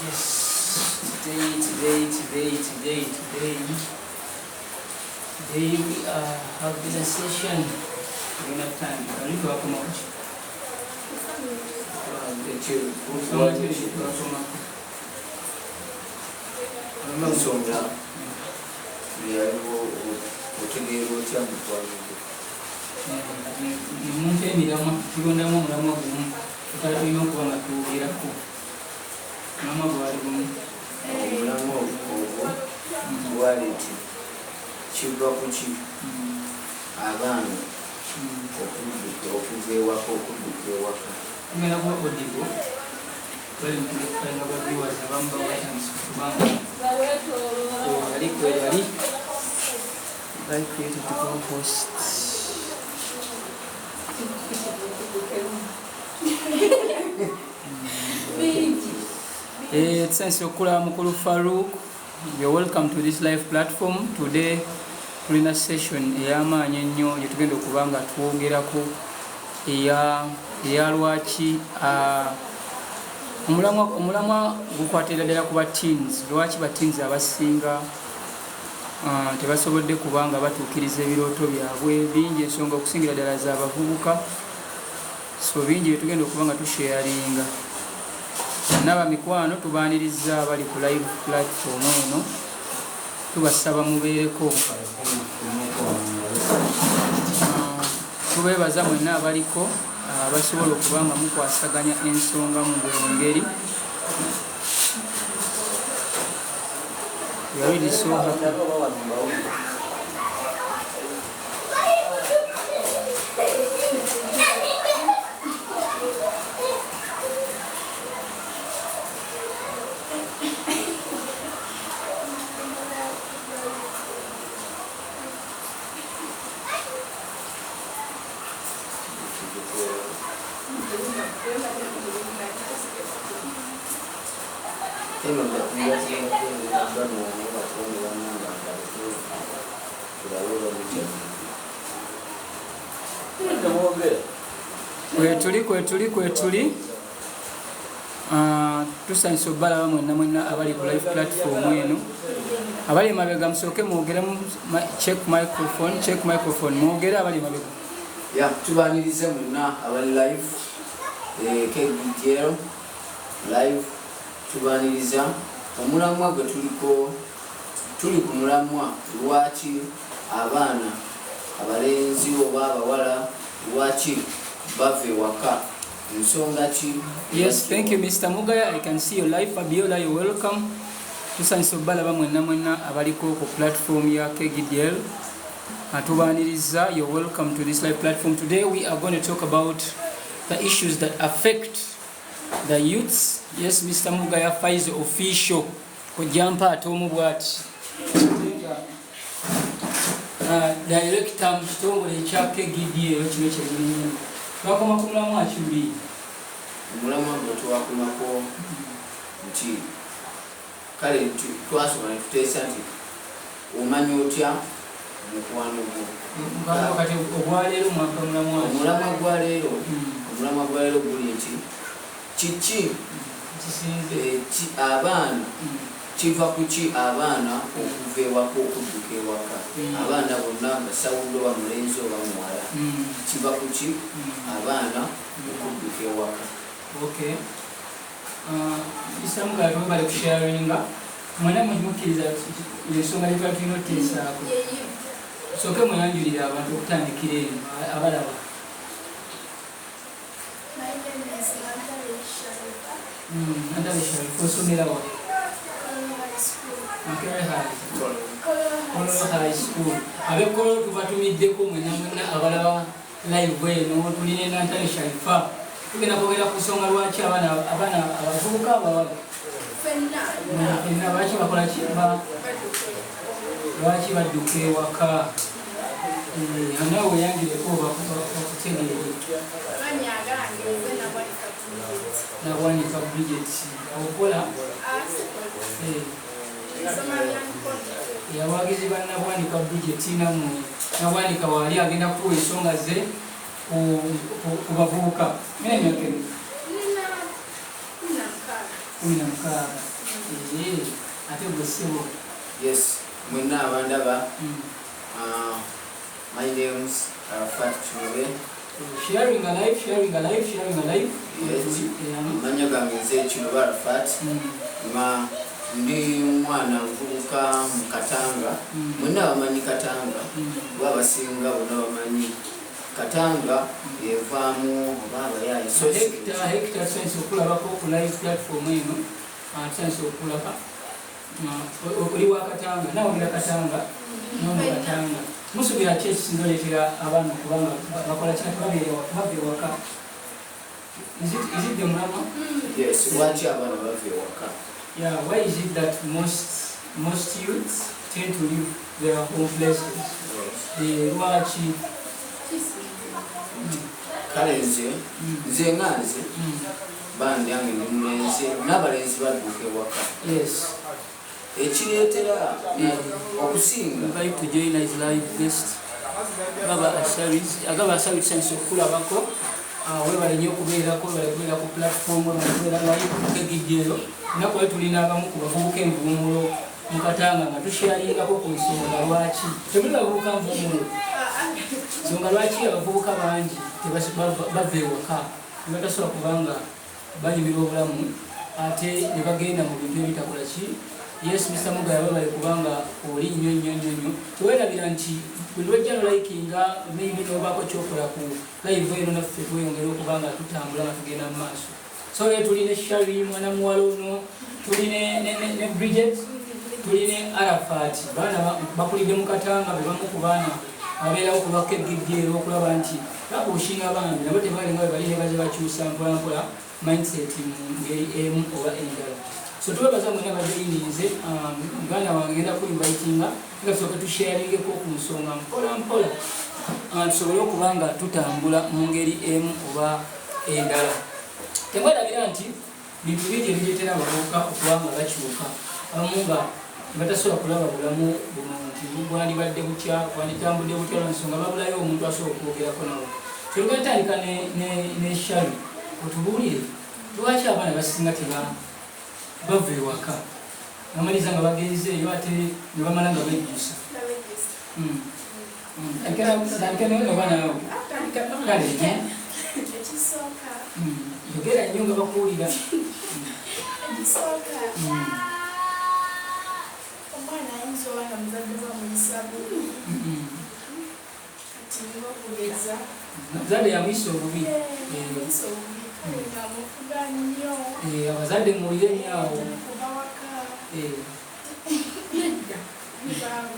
Yes, today, today, today, today, today, today we are having a session. Tugenda kutandika. Oli twakoma ku ki? Kusoma ki ekyo twakomako? Ensonga yaliwo, otegeera otya mukwano gwo? Omuntu emiramwa tulondamu omulamwa gumu tutala tulina okuba nga twogerako. Omulamwa gwali gumu. Omulamwa ogwo gwali nti kiva ku ki abaana okudduka, okuva ewaka, okudduka ewaka. Tugenda kuba audible, bali mukulenga ba viewers abamu baba batandise okubanga kwebali kwebali. I created to co-host. Tusanyuse okukulaba, mukulu Farouk. You're welcome to this live platform. Today tulina session ey'amaanyi ennyo gye tugenda okuba nga twogerako eya lwaki omulamwa gukwatira ddala ku ba teens, lwaki ba teens abasinga tebasobodde kuba nga batuukiriza ebirooto byabwe. Bingi ensonga okusingira ddala z'abavubuka, so bingi bye tugenda okuba nga tusharinga n'abamikwano. Tubaaniriza abali ku live platform eno, tubasaba mubeereko. Tubeebaza mwenna abaliko abasobola okuba nga mukwasaganya ensonga mu buli ngeri. We are really so happy. Kwetuli, kwetuli, kwetuli. Tusanyusa obalaba mwenna mwenna abali ku live platform eno. Abali emabega musooke mwogeremu. Check microphone, check microphone, mwogere abali emabega. Ya, tubanirize mwenna abali live, KBDL live, tubaniriza. Omulamwa gwe tuliko, tuli ku mulamwa lwaki abaana abalenzi oba abawala lwaki bava ewaka, nsonga ki? Yes, thank you, Mr. Mugaya. I can see your live. Fabiola, you're welcome. Tusanyusa obalaba mwenna mwenna abaliko ku platform ya KGDL. Atubaaniriza. You're welcome to this live platform. Today we are going to talk about the issues that affect the youths. Yes, Mr. Mugaya Faiz official. Kojja ate omu bw'ati. Director mu kitongole ekya KGDL kino kyennyini. Twakoma ku mulamwa ki luli? Omulamwa gwe twakomako nti kale nti twasoma ne tuteesa nti omanya otya mukwano gwo? Kati ogwaleero mwaka mulamwa ki? Omulamwa gwa leero, omulamwa gwa leero guli nti kiki kisinze abaana, kiva ku ki abaana okuva ewaka, okudduka ewaka? Abaana bonna nga sawudde oba mulenzi oba muwala, kiva ku ki abaana okudduka ewaka? Okay. Mr. Mugaya, mwebale kusharinga. Mwena mukimukkiriza ensonga gye twali tulina otuteesaako. Sooke mweyanjulire abantu okutandikira eno abalaba. My name is Natalie Sharifa. Natalie Sharifa, osomera wa? Kololo High School. Makerere High. Kololo High Kololo School. High School. Ab'e Kololo tubatumiddeko mwenna mwenna abalaba live eno, tulina Natalie Sharifa. Tugenda kwogera ku nsonga lwaki abaana abavubuka, abawala Ffenna. Ffenna, lwaki bakola ki? Lwaki badduka ewaka? Nawe weyanjuleko bakutegeere. Amannya agange nze Nabwanika Bridget. Nabwanika Bridget, okola? Ah, nsoma bya mikono. Abawagizi ba Nabwanika Bridget nammwe, Nabwanika waali agenda kutuwa ensonga ze ku bavubuka. Mina emyaka emi? Nina 16. 16. Ate gwe ssebo? Yes, mwenna abandaba, my name's Arafat Kirobe. Sharing alive, sharing alive, sharing alive. Yes. Amannya gange nze Kirobe Arafat, nga ndi mwana nvubuka mu Katanga. Mwenna bamanyi Katanga, oba abasinga bonna bamanyi Katanga, evaamu oba abayaayi. So Hector, Hector, tusanyuse okulabako ku live platform eno. Tusanyuse okulaba. Oli wa Katanga, nawulira Katanga nono Katanga. Musuubira ki ekisinga oleetera abaana okubanga bakola kina bava ewaka? Is it the mulamwa? Yes, lwaki abaana bava ewaka? Yeah, why is it that most youths tend to leave their home places? Lwaki? Kale nze, nze nga nze, bandyange ndi mulenzi, n'abalenzi badduka ewaka. Ekireetera okusinga Invite to join as live guest Baba Asaris. Agaba Asaris, tusanyuse okukulabako. Webale nnyo okubeerako, webale kubeera ku platform, webale kubeera live kegijjeero. Ennaku leero tulina abamu ku bavubuka envumulo mu Katanga nga tusharingako ku nsonga lwaki temuli bavubuka nvumulo, nsonga lwaki abavubuka bangi bava ewaka ne batasobola kubanga banyumirwa obulamu ate ne bagenda mu bintu ebitakola ki. Yes, Mr Mugaya, webale kubanga oli nnyo nnyo nnyo nnyo. Tewerabira nti buli lwojja nolikinga, maybe nobaako kyokola ku live eno, naffe tweyongera okuba nga tutambula nga tugenda mu maaso. So leero tuli ne Shari, mwana muwala ono, tuli ne Bridget, tuli ne Arafat. Baana bakulidde mu Katanga, be bamu ku baana abeerawo ku lwakegejjeero okulaba nti bapushinga bambi nabo tebalinga bwe bali ne baze bakyusa mpolampola mindset mu ngeri emu oba endala. So tubebaza mwena bajoyininze. Muganda wange, ngenda kuinvitinga nga tusooke tusharingeko ku nsonga mpola mpola, tusobole okuba nga tutambula mu ngeri emu oba endala. Temwerabira nti bintu bingi ebireetera abavubuka okuba nga bakyuka, abamu nga tebatasobola kulaba bulamu buno nti bwandibadde butya, bwanditambudde butya, lwansonga babulayo omuntu asobola okwogerako nabo. Tolugenda ne Shari, otubuulire lwaki abaana basinga teba bava ewaka, bamaliriza nga bagenze eyo ate ne bamala nga bejjusa. Tandika nawe oba naawe kale. Ekisooka, Yogera nnyo nga bakuwulira. ekisooka, omwana ayinza oba nga muzadde we amuyisa bubi. Kati ng'okugeza, Muzadde yamuyisa obubi. Amuyisa obubi, kale ng'amufuga nnyo. Abazadde muwulire nnyo awo. Kuva waka nedda, bibaawo.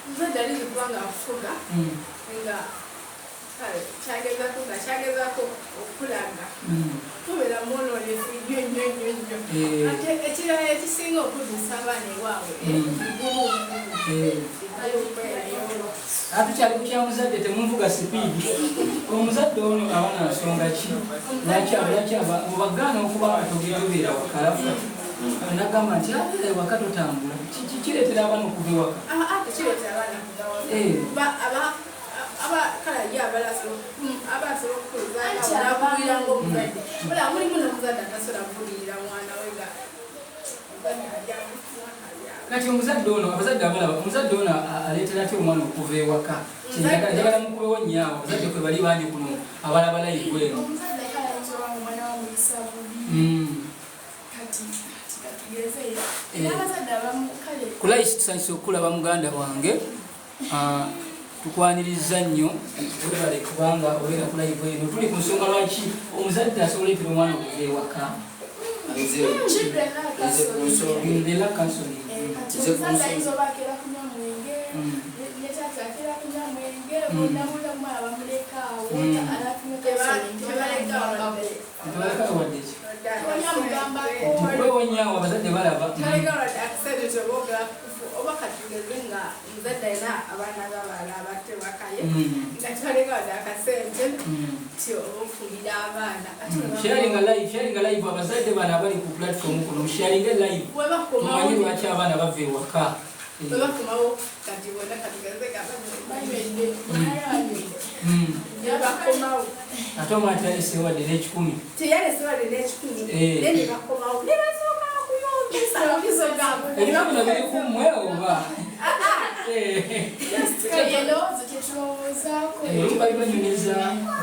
Omuzadde ayinza okuba nga afuga, nga kale kyagezako nga kyagezaako okulaga tubeera mwonoonefu nnyo nnyo nnyo nnyo. Ate ekirala ekisinga okuddusa abaana ewaabwe, Atukyali ku kya muzadde, temunvuga speed. Omuzadde ono abaana nsonga ki lwaki mubagaana okuba nga tobeera wakalafa nagamba nti abeera ewaka totambula? Kireetera abaana okuva ewaka. Tekireetera abaana kuva waka. Kuba kale ye aba asobola okukuliza nakubira nga omuzadde ola mulimu nomuzadde atasobola kubulirira mwana we nga omuzadde alyamu, mwana alyamu. Kati omuzadde ono, abazadde abalaba omuzadde ono aleetera atya omwana okuva ewaka? Kyenjagala, njagala mukubewo nnyo awo abazadde kwe bali bangi kuno abalaba live eno. Omuzadde kale ayinza oba nga omwana wamuyisa bubi. Kati katugeze era abazadde abamu kale Kulaisi, tusanyuse okulaba muganda wange. Tukwaniriza nnyo, webale kubanga obeera ku live eno. Tuli ku nsonga lwaki omuzadde asobola etera omwana okuva ewaka. Nze Children lack nze ku nsonga They lack counseling. Kati Nze ku omuzadde nsonga ayinza oba akeera kunywa mwenge, ne taata akeera kunywa mwenge, bonna bonna omwana bamuleka awo. Tebaleka wadde ki? Tonyamugambako. Tukubewo nnyo awo, abazadde balaba. Oba katugeze nga omuzadde alina abaana babaala abato bakaye, nga tebaleka wadde akasente ti ofumbira abaana. Sharinga live, sharinga live. Abazadde bano abali ku platform kuno, musharinge live tumanye lwaki abaana bava ewaka. Webakomawo kati bonna katugeze nga banywedde, bakomawo. Ate omwana teyalese wadde n'ekikumi. Teyalese wadde n'ekikumi. Naye ne bakomawo ne basooka. Ebina bino biri ku mmwe oba? Endowooza kyetulowoozaako. Bali banyumiza.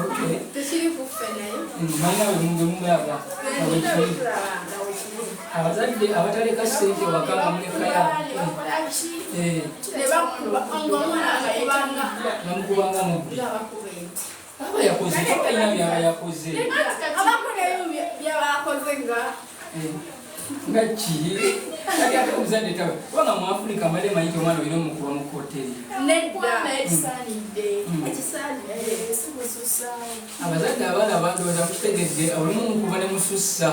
Okay. Tekiri ku ffe naye. Malina we mumulaba nga bwekiri. Tulaba nga wekiri. Abazadde abataleka ssente waka nga mulekayo. Ne bakola ki? Ne bakuba ng'omwana akubanga. Bamukubanga mubbi. Nga bakuba enti. Aba yakoze, talina byaba yakoze. Abakoleyo byabakoze nga Nga ki? Kati ate omuzadde tawe. Kubanga mu Afrika mbadde manyi nti omwana olina omukuba mu koteri. Nedda. Naye kisaanidde. Ekisaanidde. Si bususaawo. Abazadde abaana bandowooza mukitegedde, olumu mukuba ne musussa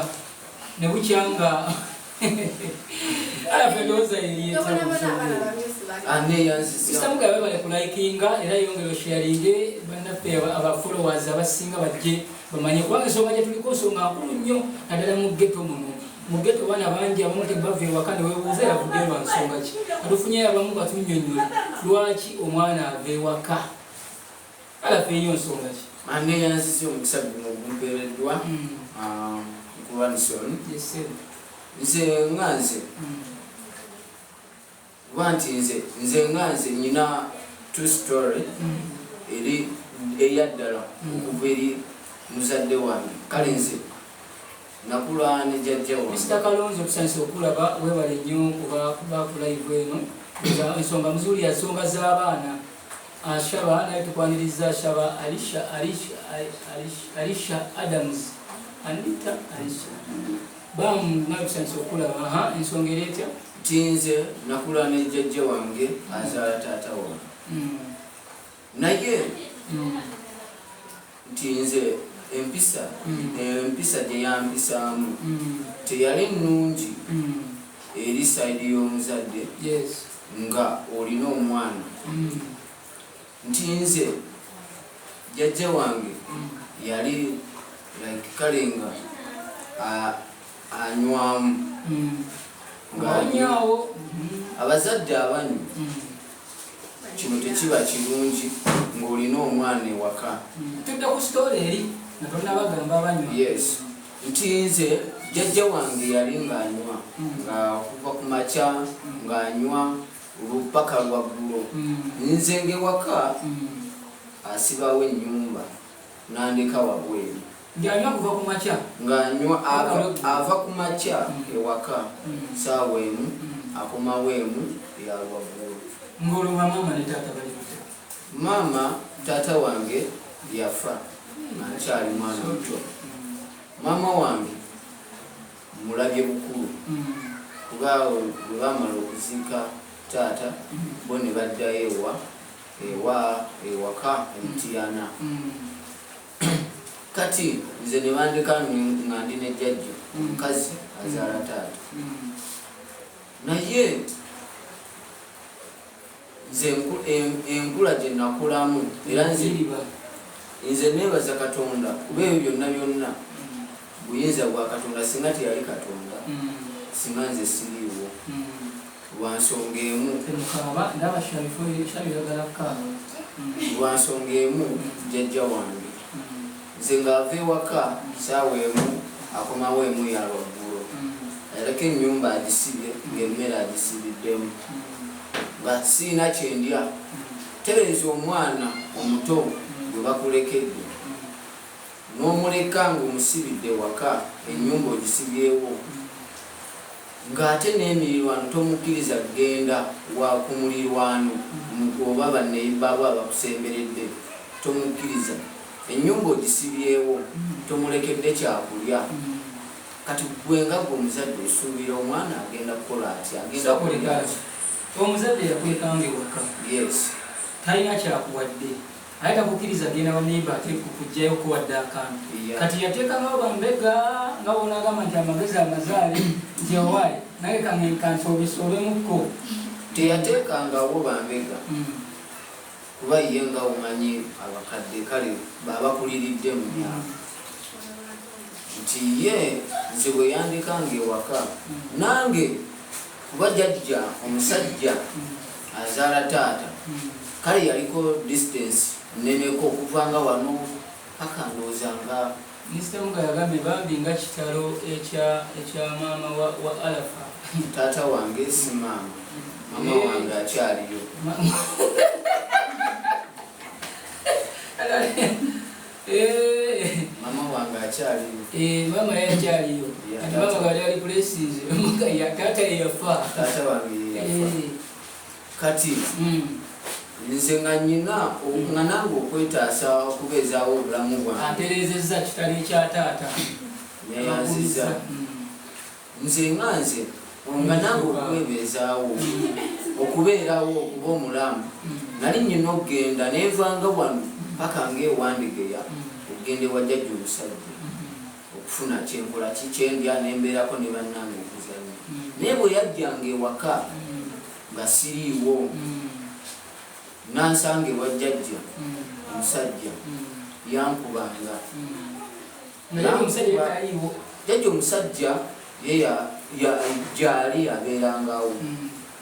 ne bukya nga alafe endowooza eri. Tobonabona abaana bamyusi bali. Aneeyanziza. Mr. Mugabe bale kulikinga era yongera osharinge bannaffe aba followers abasinga bajje bamanye, kubanga ensonga gye tuliko nsonga nkulu nnyo, naddala mu ghetto muno. Mu ghetto baana bangi abamu tebava ewaka, ne weebuuza yavuddeyo lwa nsonga ki. Atufunyeyo abamu batunnyonnyole lwaki omwana ava ewaka. Alafe eyo nsonga ki? Aneeyanziza omukisa guno ogumpeereddwa nkulwanison. Yes, sir. Nze nga nze kuba nti nze nga nze nyina true story eri eyaddala okuva eri muzadde wange. Kale nze nakula ne jjajja wange. Mr. Kalonzo, tusanyuse okulaba, webale nnyo kuba ku live eno. Ensonga muzuuli ya nsonga z'abaana. Ashaba naye tukwaniriza Ashaba Alisha, Alisha, Alisha, Alisha Adams, Anita Alisha bamu, nawe tusanyuse okulaba. Aha, ensonga eri etya? Nti nze nakula ne jjajja wange azaala taata wange, naye nti nze empisa empisa gye yampisaamu teyali nnungi eri side y'omuzadde nga olina omwana. Nti nze jjajja wange yali like kale nga anywamu. Ng'anywawo. Abazadde abanywa, kino tekiba kirungi ng'olina omwana ewaka. Tudda ku story eri nga tonnabagamba abanywa. Yes, nti nze jjajja wange yali ng'anywa, nga kuva ku makya ng'anywa lupaka lwaggulo. Nze ng'ewaka asibawo ennyumba n'andeka wabweru. Ng'anywa kuva ku makya? Ng'anywa ava ku makya ewaka saawa 1, akomawo 1 ya lwaggulo. Ng'olwo bamaama ne taata bali batya? Maama, taata wange yafa nga nkyali mwana muto. Maama wange mulabye bukulu, kuba bwe bamala okuziika taata, bo ne baddayo ewa ewaka emutiyana. Kati nze ne bandeka nga ndi ne jjajja omukazi azaala taata. Naye nze enkula gye nakulamu, era nze Ziriba. Nze neebaza Katonda, kuba ebyo byonna byonna buyinza bwa Katonda. Singa teyali Katonda, singa nze siriiwo, lwa nsonga emu. Temukaaba, ndaba Sharifu yagala kukaaba. Lwa nsonga emu, jjajja wange nze ng'ava ewaka saawa 1, akomawo 1 ya lwaggulo, aleka ennyumba agisibye, ng'emmere agisibiddemu, nga siina kyendya. Tereeza omwana omuto gwe bakulekedde n'omuleka ng'omusibidde waka, ennyumba ogisibyewo, ng'ate n'emirirwano tomukkiriza kugenda wa ku mulirwano oba banneyibaabo abakusemberedde tomukkiriza, ennyumba ogisibyewo, tomulekedde kyakulya. Kati gwe nga gwe omuzadde osuubira omwana agenda kukola atya? Agenda kulya? Sakuleka omuzadde yakulekanga ewaka, talina kyakuwadde, aye takukkiriza genda baneiba ate kukugjayo kuwadde akantu. Kati yateekangawo bambega nga bonaagamba nti amagezi amazaale nti owaaye nange kange kansobesoobemukko. Teyateekangawo bambega, kuba ye nga omanyi abakadde kale babakuliridde mu myaka, nti ye nze bwe yandekanga ewaka nange, kuba jjajja omusajja azaala taata kale yaliko distance nneneko okuva nga wano paka ndowooza nga Mr. Muga yagambye bambi nga kitalo ekya ekya maama wa, wa Alafa. Taata wange si maama, maama wange akyaliyo. Eh. Maama wange akyaliyo. Eh, maama ye akyaliyo. Kati maama bwali ali kulesinze Muga ya taata ye yafa. Taata wange ye yafa. Eh. Kati nze nga nyina nga nange okwetaasa okubeezaawo obulamu bwange. Antereezezza kitalo ekya taata. Neyanziza. Nze nga nze nga nange okwebeezaawo okubeerawo okuba omulamu nali nyina okugenda nenvanga wano paka ngaewandigeya okugenda ewa jjajja omusajja okufuna kyenkola kikyendya nembeerako ne bannange okuzannya naye bwe yajjanga ewaka nga siriiwo nansanga ewa jjajja omusajja yankubanga. Jjajja omusajja ye gyali abeerangawo.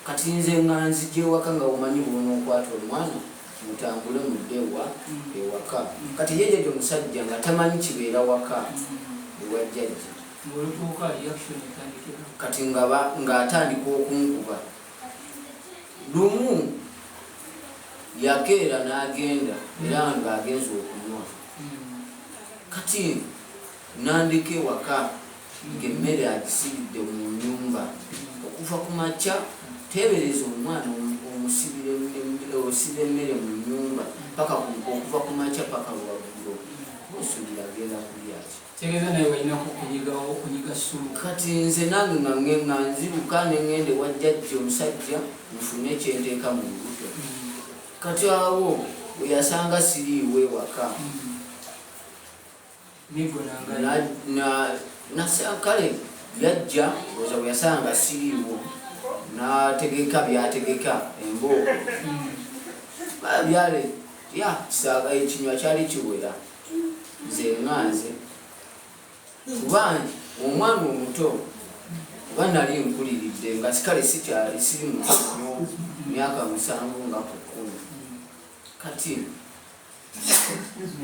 Kati nze nga nzija ewaka nga omanyi bwonookwata omwana mutambule mudde ewa ewaka. Kati ye jjajja omusajja nga tamanyi kibeera waka ewa jjajja. Ng'olutuuka reaction etandikira. Kati nga ng'atandika okunkuba. Lumu yakeera n'agenda era ng'agenze okunywa. Kati nandeka ewaka ng'emmere agisibidde mu nnyumba okuva ku makya. Teebereza omwana omusibira osiba emmere mu nnyumba paka okuva ku makya paka lwaggulo, osuubira agenda kulya ki? Tegeeza naye walinako okunyigawo okunyiga ssuuka. Kati nze nange nga nga nziruka ne ŋŋenda ewa jjajja omusajja nfune kyenteeka mu lubuto. Kati awo we yasanga siriiwo ewaka. Miggo nangayi. Kale yajja oza bwe yasanga siriiwo n'ategeka by'ategeka embooko. Byale ya kisaaga ekinywa kyali kiwera. Nze nga nze kuba omwana omuto kuba nali nkuliridde nga kale sikyali siri muto nnyo myaka 7 nga ku 10. Kati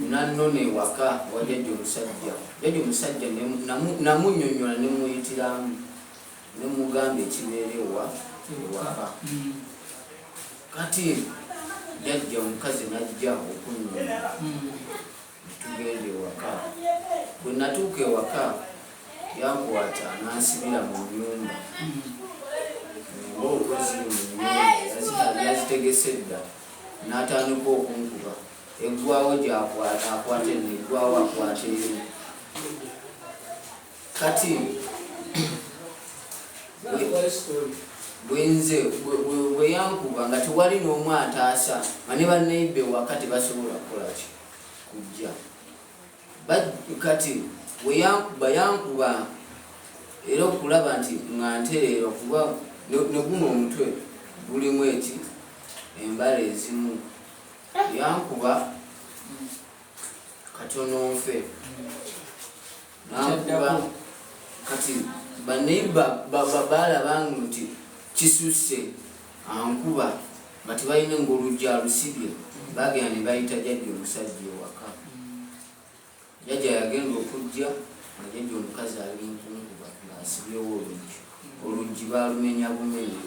nannona ewaka wa jjajja omusajja. Jjajja omusajja namunnyonnyola ne muyitiramu ne mugamba ekibeera ewaka. Kati jjajja omukazi n'ajja okunnona tugenda ewaka. Bwe natuuka ewaka yankwata n'ansibira mu nnyumba. Embooko ziri mu nnyumba yazitegese dda n'atandika okunkuba. Eggwawo gy'akwata akwata eno, eggwawo akwata eno. Kati bwenze bwe yankuba nga tewali n'omu ataasa nga ne banneiba ewaka tebasobola kukola ki kujja. Kati bwe yankuba yankuba era okulaba nti nga ntereera kuba ne guno omutwe gulimu eki embala ezimu. Yankuba katono nfe. Nankuba kati banneiba baalaba nti kisusse ankuba nga tebalina ng'oluggi alusibye bagenda ne bayita jjajja omusajja ewaka. Jjajja yagenda okujja nga jjajja omukazi ali mu kunkuba ng'asibyewo oluggi. Oluggi baalumenya bumenyi.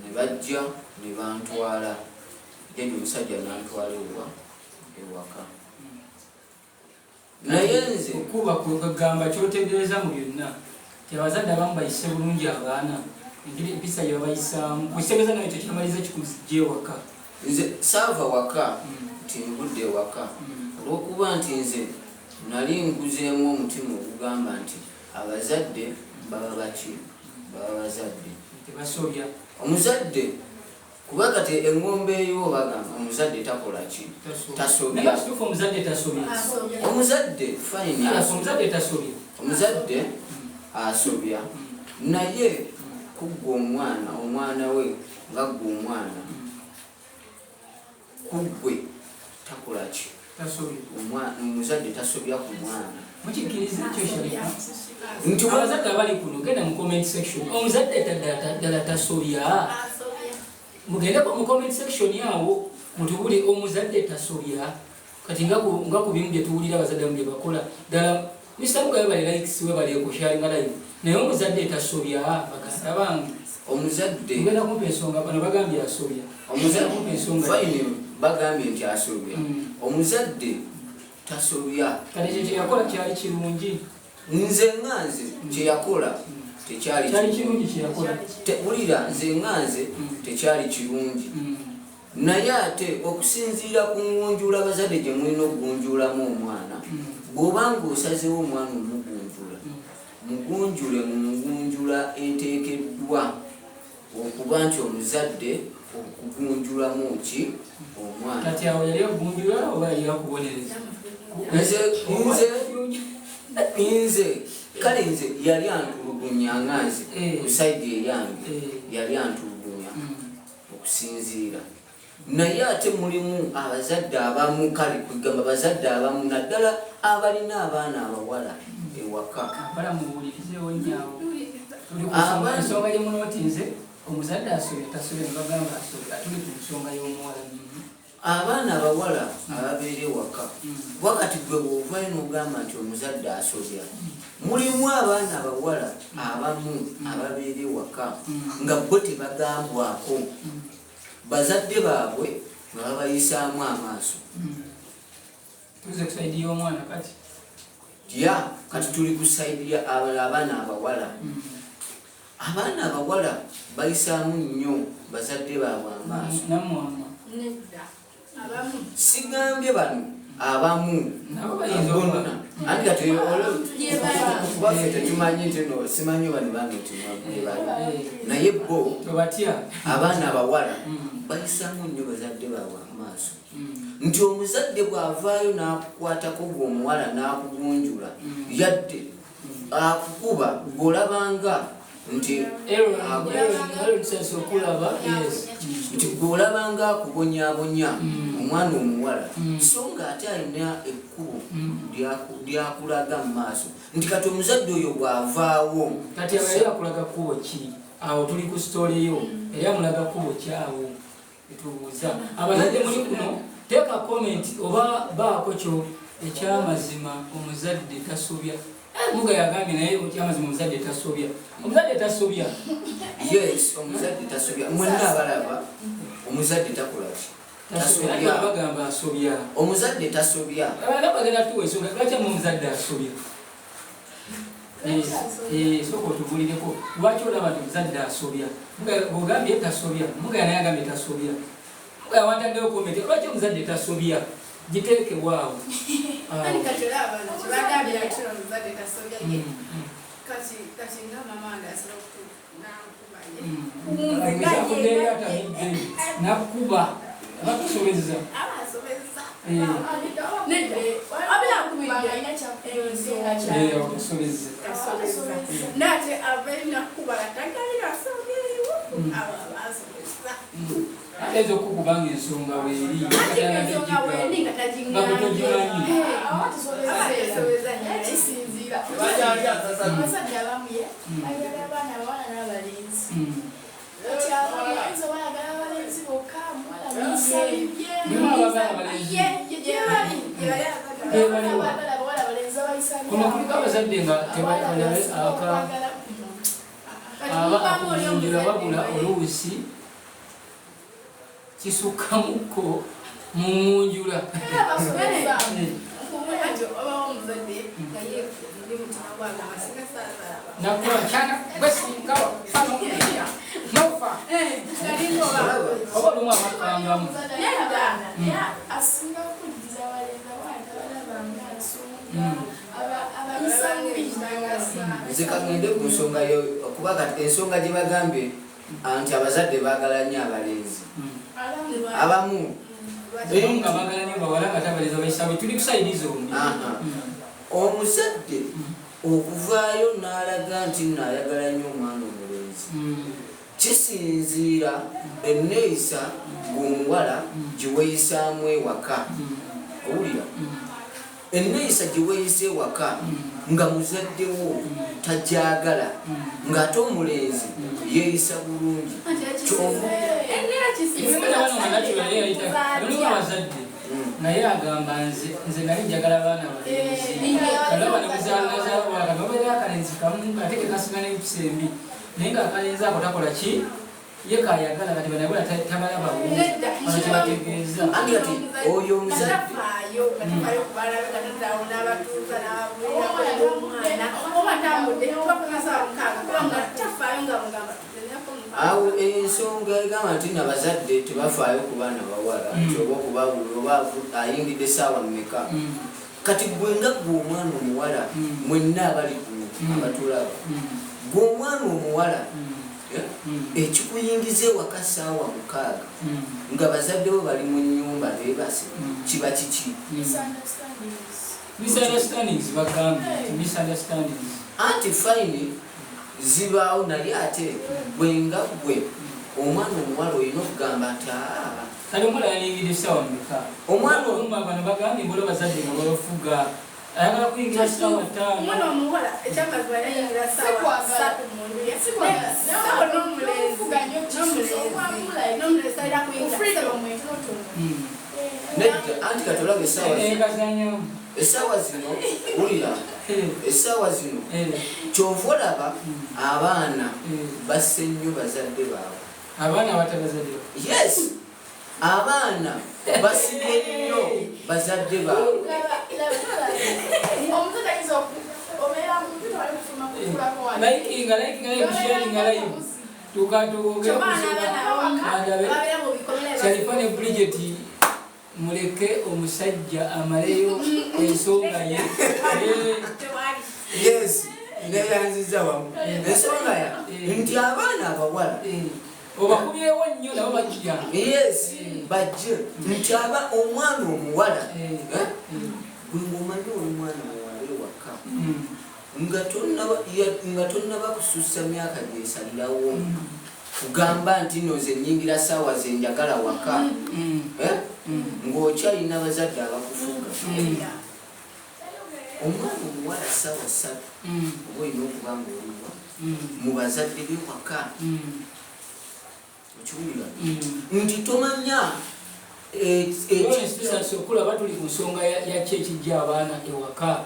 Ne bajja ne bantwala. Jjajja omusajja n'antwala ewaka. Naye nze okuba kugamba kyotegeeza mu byonna nti abazadde abamu bayise bulungi abaana engeri empisa gye babayisaamu okitegeeza naye ekyo kyamaliza kikuzijja ewaka. Nze saava waka nti nvudde ewaka olw'okuba nti nze nali nkuzeemu omutima ogugamba nti abazadde baba baki baba bazadde tebasobya. Omuzadde kuba kati engombe eyo bagamba omuzadde takola ki tasobya. Omuzadde tasobya. Omuzadde fine. Omuzadde tasobya. Omuzadde asobya naye kuggwa omwana omwana we nga ggwe omwana kuggwe takola ki omuzadde tasobya ku mwana. Mukikkiriza ekyo Sharifa? Nti abazadde abali kuno genda mu comment section omuzadde ddala tasobya. Mugendeko mu comment section awo mutubule omuzadde tasobya. Kati nga ku bimu bye tuwulira abazadde abamu bye bakola ddala, Mr. Mugabe bali likes, we bali okusharinga live, naye omuzadde tasobya, baganda bange? Omuzadde Ngenda kumpa ensonga, bano bagambye asobya. Omuzadde Kumpa ensonga. Fine, bagambye nti asobya. Omuzadde tasobya. Kati ekyo kyeyakola kyali kirungi? Nze nga nze, kyeyakola tekyali Kyali kirungi kyeyakola? Wulira, nze nga nze, tekyali kirungi. Naye ate okusinziira ku ngunjula abazadde gye mulina okugunjulamu omwana, bw'obanga osazewo omwana omugunjula, mugunjule mu ngunjula eteekeddwa okuba nti omuzadde okugunjulamu ki omwana. Kati awo yali agunjula oba yali akubonereza? Nze kale nze yali antulugunya nga nze ku side eyange. Yali antulugunya okusinziira, naye ate mulimu abazadde abamu, kale kugamba abazadde abamu naddala abalina abaana abawala ewaka. Abala muwulirizeewo nnyawo, tuli ku nsonga, ensonga gye munootinze, omuzadde asobya tasobya, ne bagamba asobya. Tuli ku nsonga y'omuwala. Abaana abawala ababeera ewaka, wakati gwe bw'ovayo n'ogamba nti omuzadde asobya, mulimu abaana abawala abamu ababeera ewaka nga bo tebagambwako, bazadde baabwe nga babayisaamu amaaso. Tuze ku side y'omwana kati. Ya, kati tuli ku side ya abaana abawala. Abaana abawala bayisaamu nnyo bazadde baabwe amaaso. Namwama. Nedda, abamu. Sigambye bano, abamu. Nabo bayinza okuba. Bonna. Anti kati Gye bali. Kubaffe tetumanyi nti no simanyi bano bange nti bali, naye bo Tobatya. abaana abawala bayisaamu nnyo bazadde baabwe amaaso, nti omuzadde bw'avaayo n'akukwatako gwe omuwala n'akugunjula, yadde akukuba, gweolabanga nti Aaron sense okulaba, yes. Nti gweolabanga akubonyaabonya omwana omuwala, so nga ate alina ekkubo lyakulaga mu maaso, nti kati omuzadde oyo bw'avaawo. Kati awo yali akulaga kkubo ki? Awo tuli ku story yo, yali amulaga kkubo ki awo? Etubuuza abazadde muli kuno, teeka comment oba baako kyo ekyamazima, omuzadde tasobya. Muga yagambye, naye ekyamazima omuzadde tasobya, omuzadde tasobya. Yes, omuzadde tasobya. Mwenna abalaba, omuzadde takola ki? Tasobya. Tasobya. Bagamba asobya. Omuzadde tasobya. Abaana bagenda tuwa ensonga lwaki amu omuzadde asobya. Sooka otubulireko lwaki olaba nti omuzadde asobya. Ogambye tasobya, Muga naye agambye tasobya. Muga wantaddewo comment, lwaki omuzadde tasobya? Giteekewaawo. Ani kati olaba bano kyebagambye nti omuzadde tasobya ye. Kati nga mama wange asobola okutuuka nankuba ye. Nze nga ye. Akubeera atamidde nakuba, abakusobeza. Aba asobeza. Nedda. Abeera akubidde. Alina kyakusobeza. Akusobeza. Asobeza. Naate ava nakuba tagalira asobyewo. Aba asobeza. Ate ezo okukubanga ensonga weeri. Ate ensonga weeri nga Nga gwe togimanyi. Awo tusobeza, naye kisinziira. Abasajja abamu ye ayagala abaana abawala n'abalenzi. Kati abamu ayinza oba ayagala abalenzi bokka, muwala muyisa bibye. Mulimu abaagala abalenzi. Ye ye gye bali. Gye baliwa. Abaagala abawala, abalenzi abayisa Kuno kuliko abazadde nga aka aba akugunjula, wabula oluusi kisukkamuko mu ngunjula. Ati obawo omuzadde nga ye ndi mutima gwagamba singa saazala. Nakuba kyana gwesingawa fano nofa. Galinga oba Oba olumu abakangamu. Asinga okuddiza abalenzi, abaana tabalabanga nsonga, abayisa bubi. Nze kagende ku nsonga yo, kuba kati ensonga gye bagambye nti abazadde baagala nnyo abalenzi abamu. Era nga baagala nnyo bawala, nga tabaleza bayisa bwe tuli ku side zombi. Aha. Omuzadde okuvaayo n'alaga nti nno ayagala nnyo omwana omulenzi, kisinziira enneeyisa ng'omuwala gye weeyisaamu ewaka. Owulira, enneeyisa gye weeyisa ewaka nga muzaddewo tajagala, ng'ate omulenzi yeeyisa bulungi. Mulimu n'abaana nga natural yayita, mulimu abazadde. Naye agamba nze nali njagala abaana balenzi. Kalaba nekuzaalazaalwaka nobeera akalenzi kamu ate ke kasinga n'empisa embi, naye ng'akalenzi ako takola ki ye kayagala. Kati banabula tabalaba bulungi, kyebategeeza. Anti kati oyo omuzadde Katafaayo, katafaayo kubalabe, katataawo n'abatuuza n'ababuulira omwana oba tambudde oba kumasawa 6, kubanga tafaayo nga mugamba. Awo ensonga egamba nti nabazadde tebafaayo ku baana bawala, nti oba okubawula oba ayingidde saawa mmeka. Kati gwe nga gwe omwana omuwala, mwenna abali kuno abatulaba, gwe omwana omuwala, ekikuyingiza ewaka saawa 6 nga bazadde bo bali mu nnyumba beebase, kiba kiki? Misunderstandings. Misunderstandings, bagambye nti misunderstandings. Anti fine, zibaawo, naye ate gwe nga gwe omwana omuwala olina okugamba nti aa. Kale omuwala yayingidde essaawa mmeka? Omwana- Bano bagambye mbula bazadde nga babafuga, ayagala kuyingira ssaawa 5. Omwana omuwala ekyamazima yayingira saawa Sikwagala. 3 mu nju ye. Sikwagala. Saawa n'omulenzi N'okufuga nnyo kisusa, okwamula n'omulenzi talina kuyingira. Freedom entonotono. Nedda, anti kati olaba essaawa zino, Engazanyo. essaawa zino, wulira, essaawa zino kyova olaba abaana basse nnyo bazadde baabwe. Abaana abatabazadde? Yes, abaana basibye nnyo bazadde baabwe. Omuzadde ayinza obeera muntu tewali kusoma kukulako wano. Likinga, likinga live, sharinga live, tukatuogera. Kyova n'abaana babeera mu bikomera. Sharifa ne Bridget, muleke omusajja amaleyo ensonga ye. Tewali. Yes, neyanziza wamu ensonga ya nti abaana abawala Obakubyewo nnyo, nabo bajja. Yes, bajje nti aba omwana omuwala, eh, gwe ng'omanyi oli mwana muwala ewaka nga tonnaba kusussa myaka gyesalirawo kugamba nti no nze nyingira saawa zenjagala waka, eh? Ng'okyalina bazadde abakufuga, omwana omuwala saawa 3 oba olina okuba nga oliwa mu bazadde be waka. Okiwulira nti tomanya Tusanyuse okulaba tuli ku nsonga ya kyekijja abaana ewaka,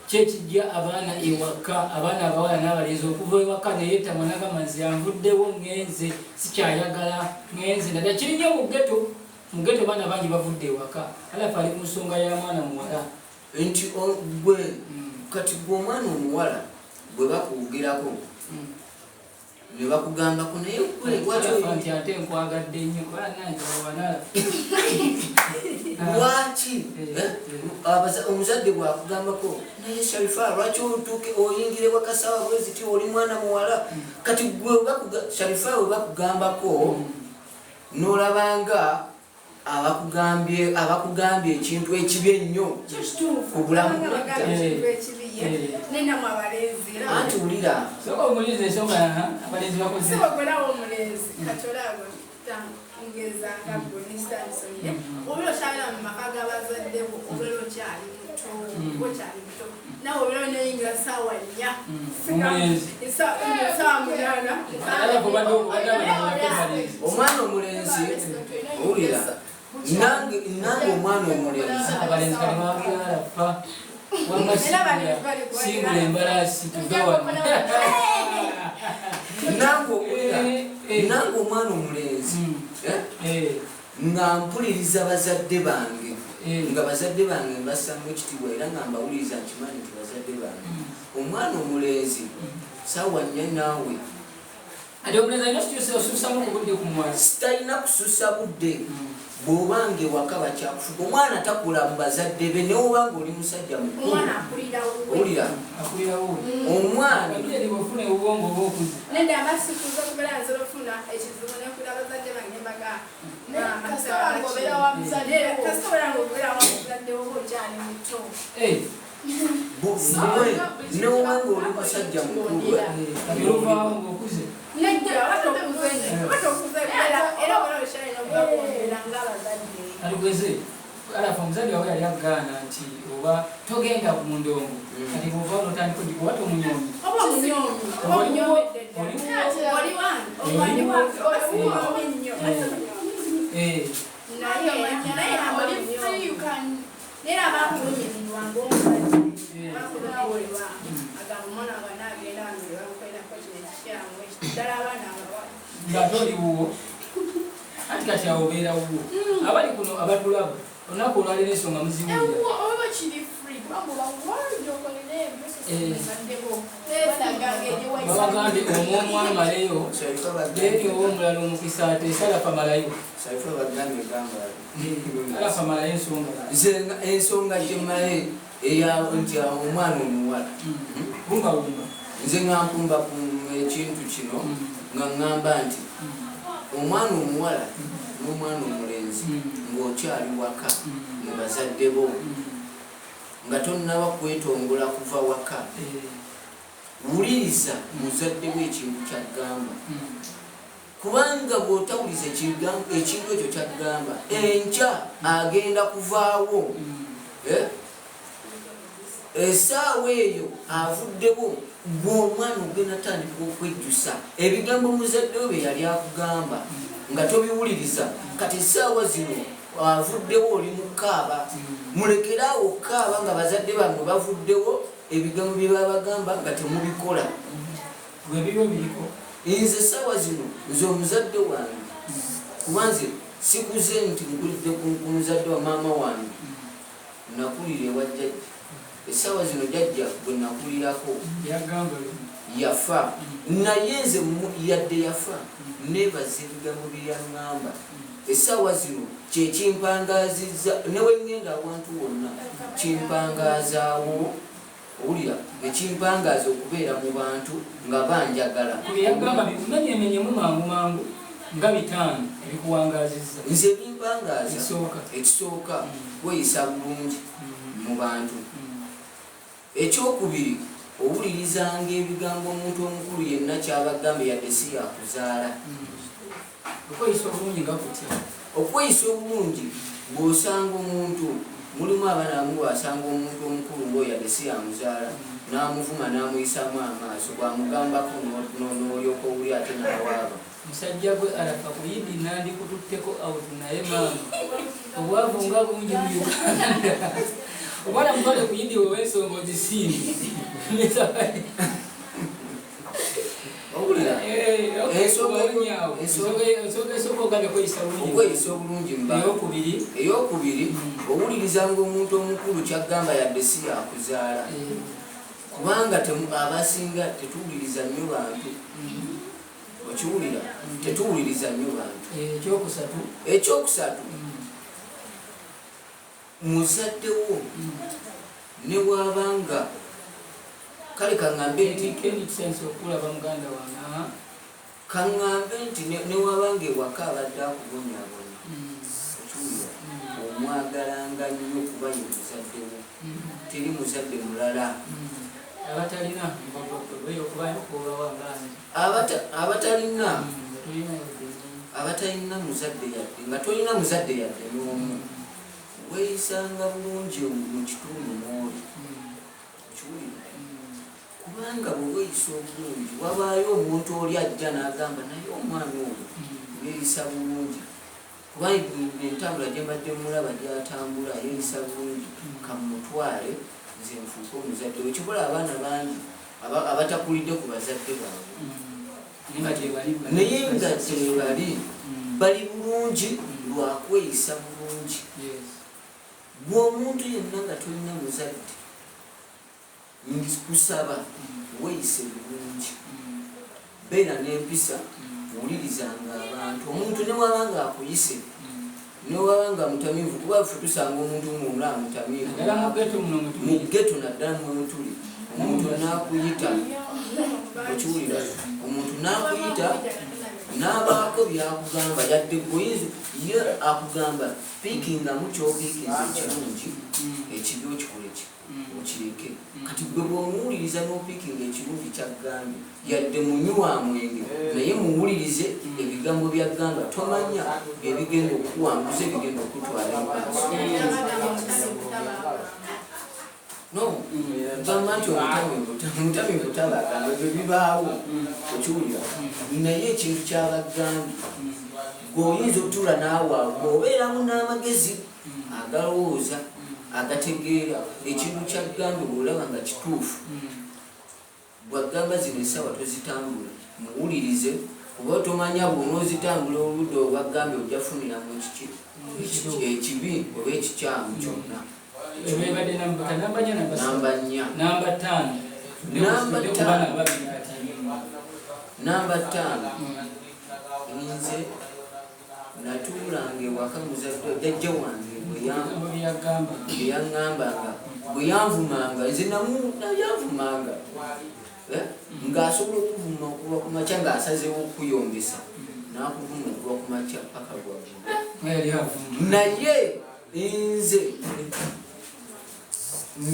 kyekijja abaana ewaka, abaana abawala n'abalenzi okuva ewaka neyetamwa nagamba nze anvuddewo, ŋŋenze, sikyayagala, ŋŋenze. Naddala kiri nnyo mu ghetto. Mu ghetto baana bangi bavudde ewaka. Alafu ali ku nsonga ya mwana muwala. Nti gwe kati gwe omwana omuwala bwe bakwogerako ne bakugambako, naye gwe lwaki Alafa nti ate nkwagadde nnyo banange wanala. Lwaki Eh, eh? Omuzadde bwakugambako, naye Sharifa, lwaki otuuke oyingire wakasawa bweziti, oli mwana muwala? Kati gwe Sharifa we bakugambako n'olabanga abakugambye ekintu ekibi ennyo Kyo kituufu. ku bulamu. Kubanga bagamba ekintu ekibi ye nenamu abalenzi era Anti wulira. Soka omulize ensonga, abalenzi bakoze. Si bwegwerawo omulenzi, kati olaba ngeza nga gwe nesitandisoye obeera okyalira mu maka g'abazadde bo, obeera okyali muto, oba okyali muto nawe obeera oneyingira saawa 4, Omulenzi. saawa 8. Alafu obadde abalenzi. Omwana omulenzi, wulira, nange omwana omulenzi Abalenzi kati babyalafa. Era bali Singula embalaasi tuve wano. Nange owulira, Eh, eh. nange omwana omulenzi, eh, nga mpuliriza bazadde bange, nga bazadde bange mbassamu ekitiibwa era nga mbawuliriza, nkimanyi nti bazadde bange. Omwana omulenzi saawa 4 naawe. Ate omulenzi alina osuusamu ku budde ku muwala. Talina kususa budde. Bw'obanga ewaka bakyakufuga, omwana takula mu bazadde be, newobanga oli musajja mukulu. Omwana akulira wuwe. Owulira? Akulirawo. Omwana Eri bwofuna obwongo oba okuze. Nedda, abasikuza okubeera nsobola okufuna ekizibu nekula abazadde bange mbaga. Kasita obeera wa muzadde wo. Kasita obeera nga obeera wa muzadde wo okyali muto. Gwe newobanga oli musajja mukulu, eh, Kati oluvaawo ng'okuze. Nedda, oba tokuze, oba tokuze, era obeera okyalina okubakondera ng'abazadde. Aligweze alafu omuzadde wawe yali agaana nti oba togenda ku ndongo. Kati bwova notandika ogi oba tomunyoomi. Oba omunyoomi, oba omunyoomedde ddala. Oli wange, oli wange, oba simunyoomi nnyo. Naye naye aba Oli munyoomi. free, you can Ng'ate oli wuwo. Anti kati awo obeera wuwo. Abali kuno abatulaba olunaku olwaleero ensonga muziwulira. Ewuwo oba kiri free kubanga oba worried okolere ebyo Eh. bazadde bo balaga ngeri wayisa. Babagambye omwomu amaleyo Sharifa then bagambye ow'omulala omukisa ate salafa malayo. Sharifa bagambye gamba Alafa malayo ensonga. Nze ensonga gye mmaye eya nti omwana omuwala Wumbawumba. Nze nga mpumbapumba ekintu kino nga ŋŋamba nti omwana omuwala n'omwana omulenzi ng'okyali waka mu bazadde bo nga tonnaba kwetongola kuva waka, wuliriza muzadde we ekintu ky'aggamba, kubanga bw'otawuliza ekintu ekyo ky'aggamba, enkya agenda kuvaawo. Essaawa eyo avuddewo, gwe omwana ogenda tandika okwejjusa ebigambo muzadde we bye yali akugamba nga tobiwuliriza. Kati essaawa zino avuddewo, oli mu kaaba. Mulekeraawo okukaaba nga bazadde bammwe bavuddewo, ebigambo bye babagamba nga temubikola. Gwe bibyo biriko. Nze essaawa zino nze omuzadde wange, kuba nze sikuze nti nkulidde ku muzadde wa maama wange, nakulira ewa jjajja. Essaawa zino jjajja gwe nakulirako Yagamba yafa, naye nze yadde yafa neebaza ebigambo bye yaŋŋamba. Essaawa zino kyekimpangazizza ne we ŋŋenda awantu wonna, kimpangaazaawo, owulira, ekimpangaaza okubeera mu bantu nga banjagala. Bye yagamba bimenyemenyemu mangu mangu nga 5 ebikuwangazizza. Nze ebimpangaaza Ekisooka. Ekisooka, kweyisa bulungi mu bantu. Ekyokubiri, owulirizanga ebigambo omuntu omukulu yenna kyabagambye, yadde si yakuzaala. Okweyisa obulungi nga kutya? Okweyisa obulungi, bw'osanga omuntu, mulimu abaana abamu bw'asanga omuntu omukulu ng'oyo yadde si yamuzaala, n'amuvuma n'amuyisaamu amaaso, bw'amugambako n'olyoka owuli ate n'awaaba. Musajja gwe Arafa, ku Idi nandikututteko out, naye maama obwavu nga bungi mu Uganda. Omwana mutwale ku Idi wewensonga ozisiimye. Owulira? Ensonga esooka ogambye kweyisa bulungi. Okweyisa obulungi mu bantu. Eyokubiri? Eyokubiri, owulirizanga omuntu omukulu kyagamba yadde si yakuzaala, kubanga abasinga tetuwuliriza nnyo bantu. Okiwulira? Tetuwuliriza nnyo bantu. Ekyokusatu? Ekyokusatu, muzaddewo ne bwabanga kale kaŋŋambe nti Kendi, kisensa okulaba muganda wange, aha. Kaŋŋambe nti ne wabanga ewaka abadde akubonyabonya, okiwulira, omwagalanga nnyo kuba ye muzaddewo, teri muzadde mulala. Abatalina okubayo okubawa nga nze. Abatalina Nga tolina yadde n'omu. Abatalina muzadde yadde, nga tolina muzadde yadde n'omu, weeyisanga bulungi mu kitundu mwoli. Okiwulira? Kubanga bwe weeyisa obulungi, wabaayo omuntu oli ajja n'agamba, naye omwana oyo yeeyisa bulungi, kuba entambula gye mbadde mulaba gyatambula yeeyisa bulungi, kamutwale nze nfuuke omuzadde we. Kikola abaana bangi abatakulidde ku bazadde baabwe, Naye nga gyebali. Naye nga gyebali, bali bulungi lwakweyisa bulungi. Gwe omuntu yenna nga tolina muzadde, nkusaba weeyise bulungi, beera n'empisa, wulirizanga abantu. Omuntu ne waba nga akuyise, ne waba nga mutamiivu, kuba ffe tusanga omuntu ng'omulaba mutamiivu. Naddala mu ghetto muno mwe Mu tuli. ghetto naddala mwe mutuli, omuntu n'akuyita, okiwulira, omuntu n'akuyita n'abaako byakugamba, yadde gweoyinza ye akugamba piikingamu kyopiikinza ekirungi, ekibi okikole ki? Okireke. Kati gwe bw'omuwuliriza n'opiikinga ekirungi kyaggambye, yadde munywi wa mwenge, naye muwulirize ebigambo byaggamba, tomanya byebigenda okukuwanguza, ebigenda okutwala mu maaso. No gamba nti omutamiivu tabagamba, ebyo bibaawo, okiwulira, naye ekintu kyabagambye gweoyinza otuula naawe awo bw'obeeramu n'amagezi agalowooza agategeera ekintu kyaggambye, bw'olaba nga kituufu, bwagamba zino essaawa tozitambula, muwulirize. Kuba tomanya bw'onoozitambula oludda obagambye ojja funiramu kiki ekibi oba ekikyamu kyonna. Ebadde namba nnya, namba ssatu. Namba nnya. Namba ttaano. Namba Tudde ku ttaano. baana ababiri kati. Namba ttaano, nze natuulanga ewaka, muzadde jjajja wange bwe Ebigambo bye yagamba. Bye yaŋŋambanga, bwe yanvumanga, nze yanvumanga. Eh, ng'asobola okuvuma okuva ku makya ng'asazeewo okukuyombesa, n'akuvuma okuva ku makya paka lwaggulo. Nga yali avuma. Naye nze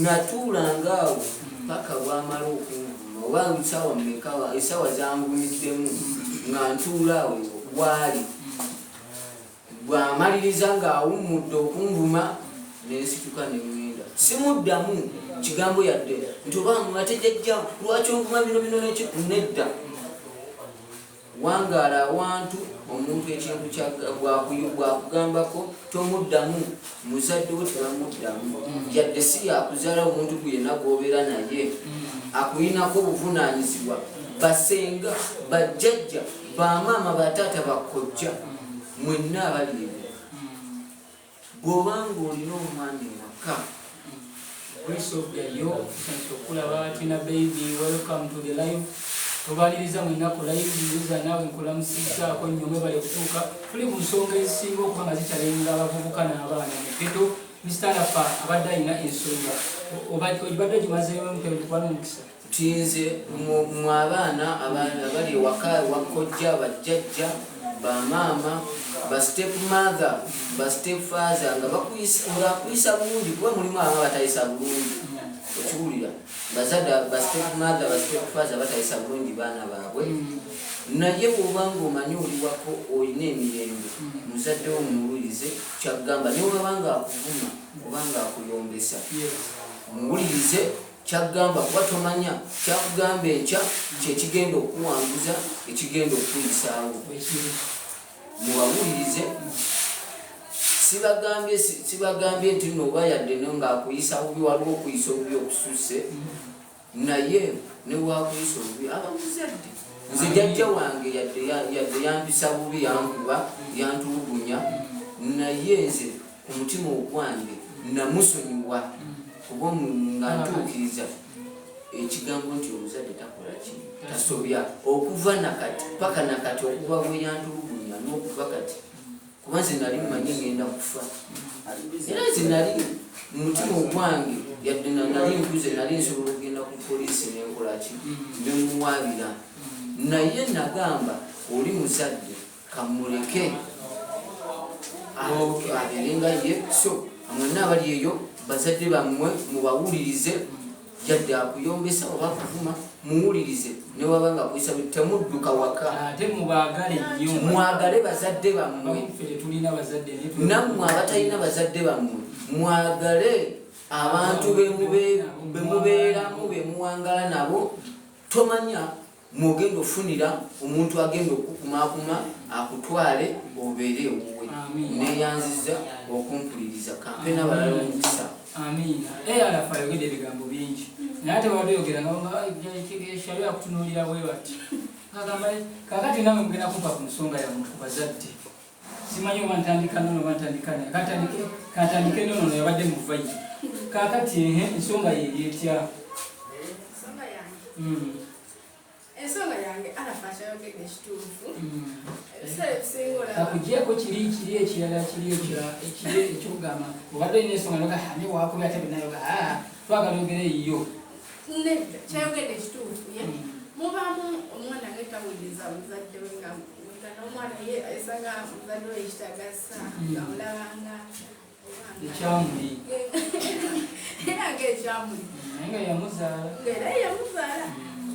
natuulanga awo paka bwamala okunvuma, oba nsaawa mmeka, esaawa zanvumiddemu, nga ntuula awo bwali bw'amaliriza ng'awummudde okunvuma, nensituka neŋŋenda, simuddamu kigambo yadde nti oba ate jajja lwaki onvuma bino bino neki. Nedda, wangaala awantu omuntu ekintu bwakugambako tomuddamu. Muzadde wo tebamuddamu, yadde si yakuzaala. Omuntu gwe yenna gwobeera naye akuyinako obuvunaanyizibwa, basenga, bajjajja, bamaama, bataata, bakojja, mwenna abali eyo, bw'obanga olina omwana ewaka. Grace of the yo tusanyusa okulaba. Tina baby, welcome to the live. Tubaliriza mwenna ku live. Yuza naawe nkulamusizzaako nnyo, mwebale kutuuka. Tuli ku nsonga ezisinga okuba nga zikyalenga abavubuka n'abaana mu ghetto. Mr Arafa abadde alina ensonga, obadde ogimazeewo nkuba n'omukisa. Nti nze mu abaana abali ewaka wakojja, bajjajja, bamaama, ba step mother, ba step father, nga ng'akuyisa bulungi, kuba mulimu abamu batayisa bulungi, okiwulira, bazadde ba step mother, ba step father batayisa bulungi baana baabwe. Naye bw'obanga omanyi oli wako olina emirembe, muzadde wo muwulirize kyagamba, naye wabanga akuvuma obanga akuyombesa, muwulirize kyagamba, kuba tomanya kyakugamba enkya kyekigenda okuwanguza, ekigenda okukuyisaawo. Mubawulirize. Sibagambye nti nno oba yadde no ng'akuyisa bubi, waliwo okuyisa obubi okususse, naye newakuyisa obubi aba muzadde. Nze jjajja wange yadde yampisa bubi, yankuba, yantulugunya, naye nze ku mutima ogwange namusonyiwa, kuba nga ntuukiriza ekigambo nti omuzadde takola ki, tasobya. Okuva nakati paka nakati, okuva bwe yantulugunya n'okuva kati, kuba nze nali mmanyi ngenda kufa, era nze nali mumutima ogwange yadde nali nkuze, nali nsobola okugenda ku poliisi nenkolaki, nemuwabira, naye nagamba oli muzadde, kamuleke abeere nga ye. So mwenna abali eyo, bazadde bammwe mubawulirize, yadde akuyombesa oba akuvuma, muwulirize, newaba nga akuyisa, temudduka waka. Ate mubaagale nnyo. Mwagale bazadde bammwe. Ffe tetulina bazadde naye Nammwe abatalina bazadde bammwe, mwagale abantu bemubeeramu, bemuwangala nabo. Tomanya mwogenda ofunira omuntu agenda okukumakuma akutwale obeere ewuwe. Amiina. Neyanziza okumpuliriza, kampe n'abalala omukisa. Amiina. Arafa ayogedde ebigambo bingi, naye ate babadde oyogera nga akutunuulira bwe bati. Agamba, kakati namwe mugenda kumpa ku nsonga yammwe ku bazadde. Simanyi oba ntandika nono oba ntandika naye. Kantandike nono yabadde mu vibe. Kakati ehe, ensonga ye etya? Ensonga yange, ensonga yange, Arafa akyayogedde ekituufu. Ebiseera ebisinga olaba Akugyeko kiri ekirala, kiri ekirala ekiri ekyokugamba obadde olina ensonga noga ne wakubi ate benayoga twagala oyogere eyiyo. Nedda, kyayogedde ekituufu. Ye mubaamu omwana nga tawuliriza muzadde we, nga n'omwana ye esanga muzadde we ekitagasa, amulabanga Ekyamuli. Era nga ekyamuli. Naye nga yamuzaala. Ngaera yamuzaala,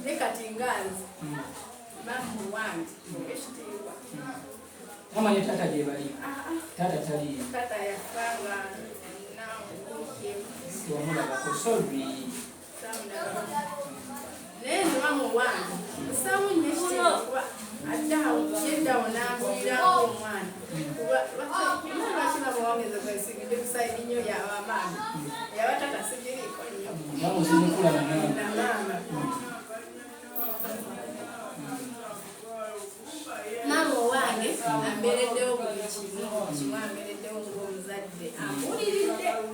ne kati nga nze maama wange ekitiibwa. Tamanyi taata gye bali? Taata taliyo? Taata yafa nga naokyemu. Wamulabako? Sorry. Naye nze maama wange nsaamu nnyo ekitiibwa, kuba addawo yeddawo n'ambulirako omwana, kuba lwaki maama wange nze gwesigidde ku side nnyo yabamaama, yabatata sigiriiko nnyo. Maama osinze kulaba nawe. Na maama.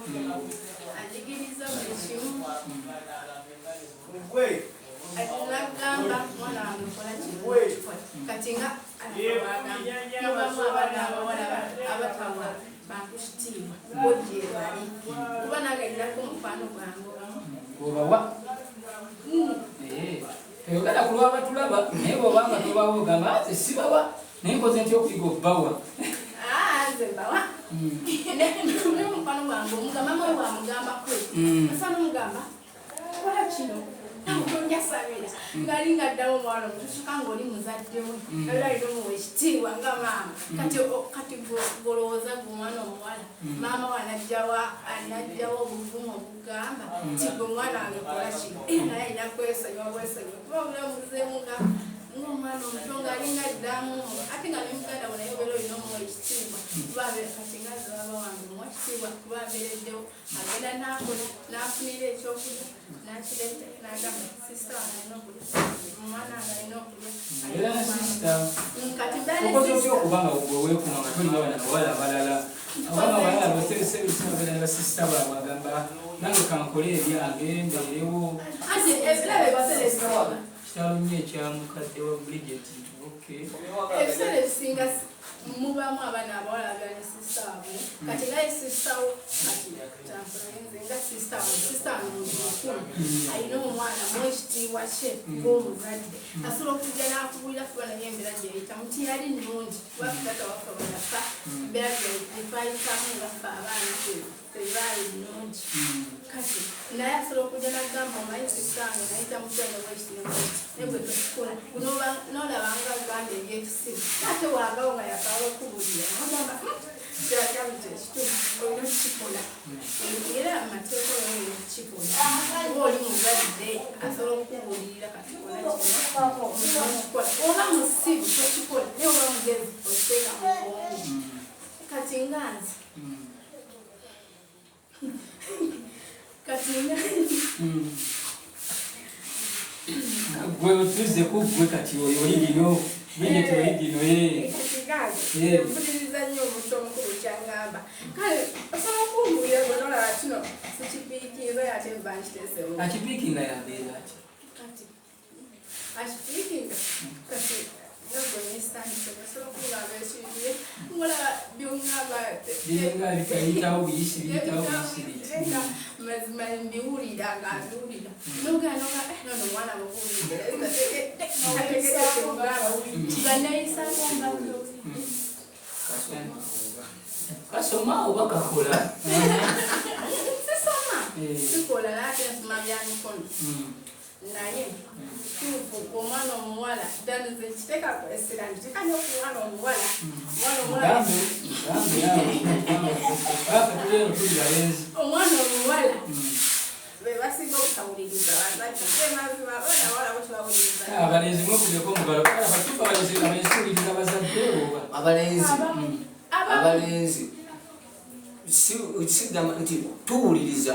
Anjigiriza buli kimu. Nagamba mwana wange kola kino, kati nga mubamu abaana abawala abatawa bantu kitiibwa, bo gye bali, kuba nange nnako omukwano gwange omu. Obawa toyogera ku lwabatulaba, naye bwobanga tobawa ogamba nze sibawa, naye nkoze ntya okuyiga obbawa? Nze mbawa. Naye omukwano gwange omugamba, mama we bwamugambako, asaana omugamba kola kino, tonjasabira ngali nga ddamu omwana omutusuka ngaoli muzadde we, era alina omuwa ekitiibwa nga maama. Kati kati golowooza gwe omwana omuwala, maama we anajjawa obuvumu obugamba ti gwe omwana wange kola kino? Era naye alina kwesonyiwa bwesonyiwa, kuba bulamuzeemu nga ng'omwana omuto ng'alinga ddamu, ate nga ne muganda we naye obeera olina omuwa ekitiibwa, kuba abeera kati nga nze baba wange muwa kitiibwa, kuba abeereddewo, agenda n'akola n'afunira ekyokulya n'akireeta n'agamba sister wange alina okulya, omwana wange alina okulya. Era sister. Kati mbeera ne Okoze otya sister. okuba nga gwe weekuma nga tolina bana bawala abalala? Abaana abawala basebisebisebabeera ne basisita baabwe, agamba nange kankole ebyange mbeerewo. Anti ebirabo ebiseera ebisinga Kitalo nnyo ekya mukadde wa Bridget. Okay. Ebiseera ebisinga mubamu abaana abawala abeera ne sister waabwe. Kati naye sister wo, kati kyanfuna nze nga sister wange, sister wange muntu mukulu, alina omwana, muwa ekitiibwa kye ng'omuzadde, asobola okujja n'akubulira, kuba naye embeera gyeyitamu tiyali nnungi, kuba taata waffe bwe yafa, embeera gyetwayitamu nga ffe abaana tebaali nnungi. Kati naye asobola okujja n'agamba, omanyi sister wange nayita mukyano bwekiti ne bwekiti, naye bwe tukikola nolaba nga agamba ebyekisiru, ate wavawo nga yakawa okubulira, nogamba kyagamba ekituufu, olina okukikola, era amateeka olina okukikola, oba oli muzadde asobola okukubuulirira, kati kola kino, okikola, oba musiru tokikola, naye oba mugezi okiteeka mu bwongo. Kati nga nze, kati nga Gwe tuzze ku gwe, kati oyo oli gino, Bridget oli gino, eh. Kati nga nze mpuliriza nnyo omuntu omukulu kyaŋŋamba. Kale osobola okumbuulira gwe nolaba kino sikipiikinza, ate mba nkiteesewo. Akipiikinga yabeera ati? Kati akipiikinga, kati nga gwe nesitandise, osobola okugamba ekintu ye ngolaba byoŋŋamba Biringa biyitawo buyisi, biyitawo buyisi biti. Nga mazima mbiwulira, nga mbiwulira, nogaa noga nono omwana mubuulire ategedde kyogamba, nga neeyisako nga Kasoma oba kakola? Sisoma, sikola, naye ate nsoma bya mikono. Naye kituufu omwana omuwala ddala nkiteeka essira, nkiteeka nnyo ku mwana omuwala, omwana omuwala. Gambe gambe naawe, gambe tuli eno tuli balenzi. Omwana omuwala be basinga obutawuliriza bazadde, ge mazima, abaana abawala bo tebawuliriza. Abalenzi mwekubeko omugalo, batuufu abalenzi, abalenzi tuwuliriza bazadde oba? Abalenzi abamu. Abalenzi sigamba nti tuwuliriza.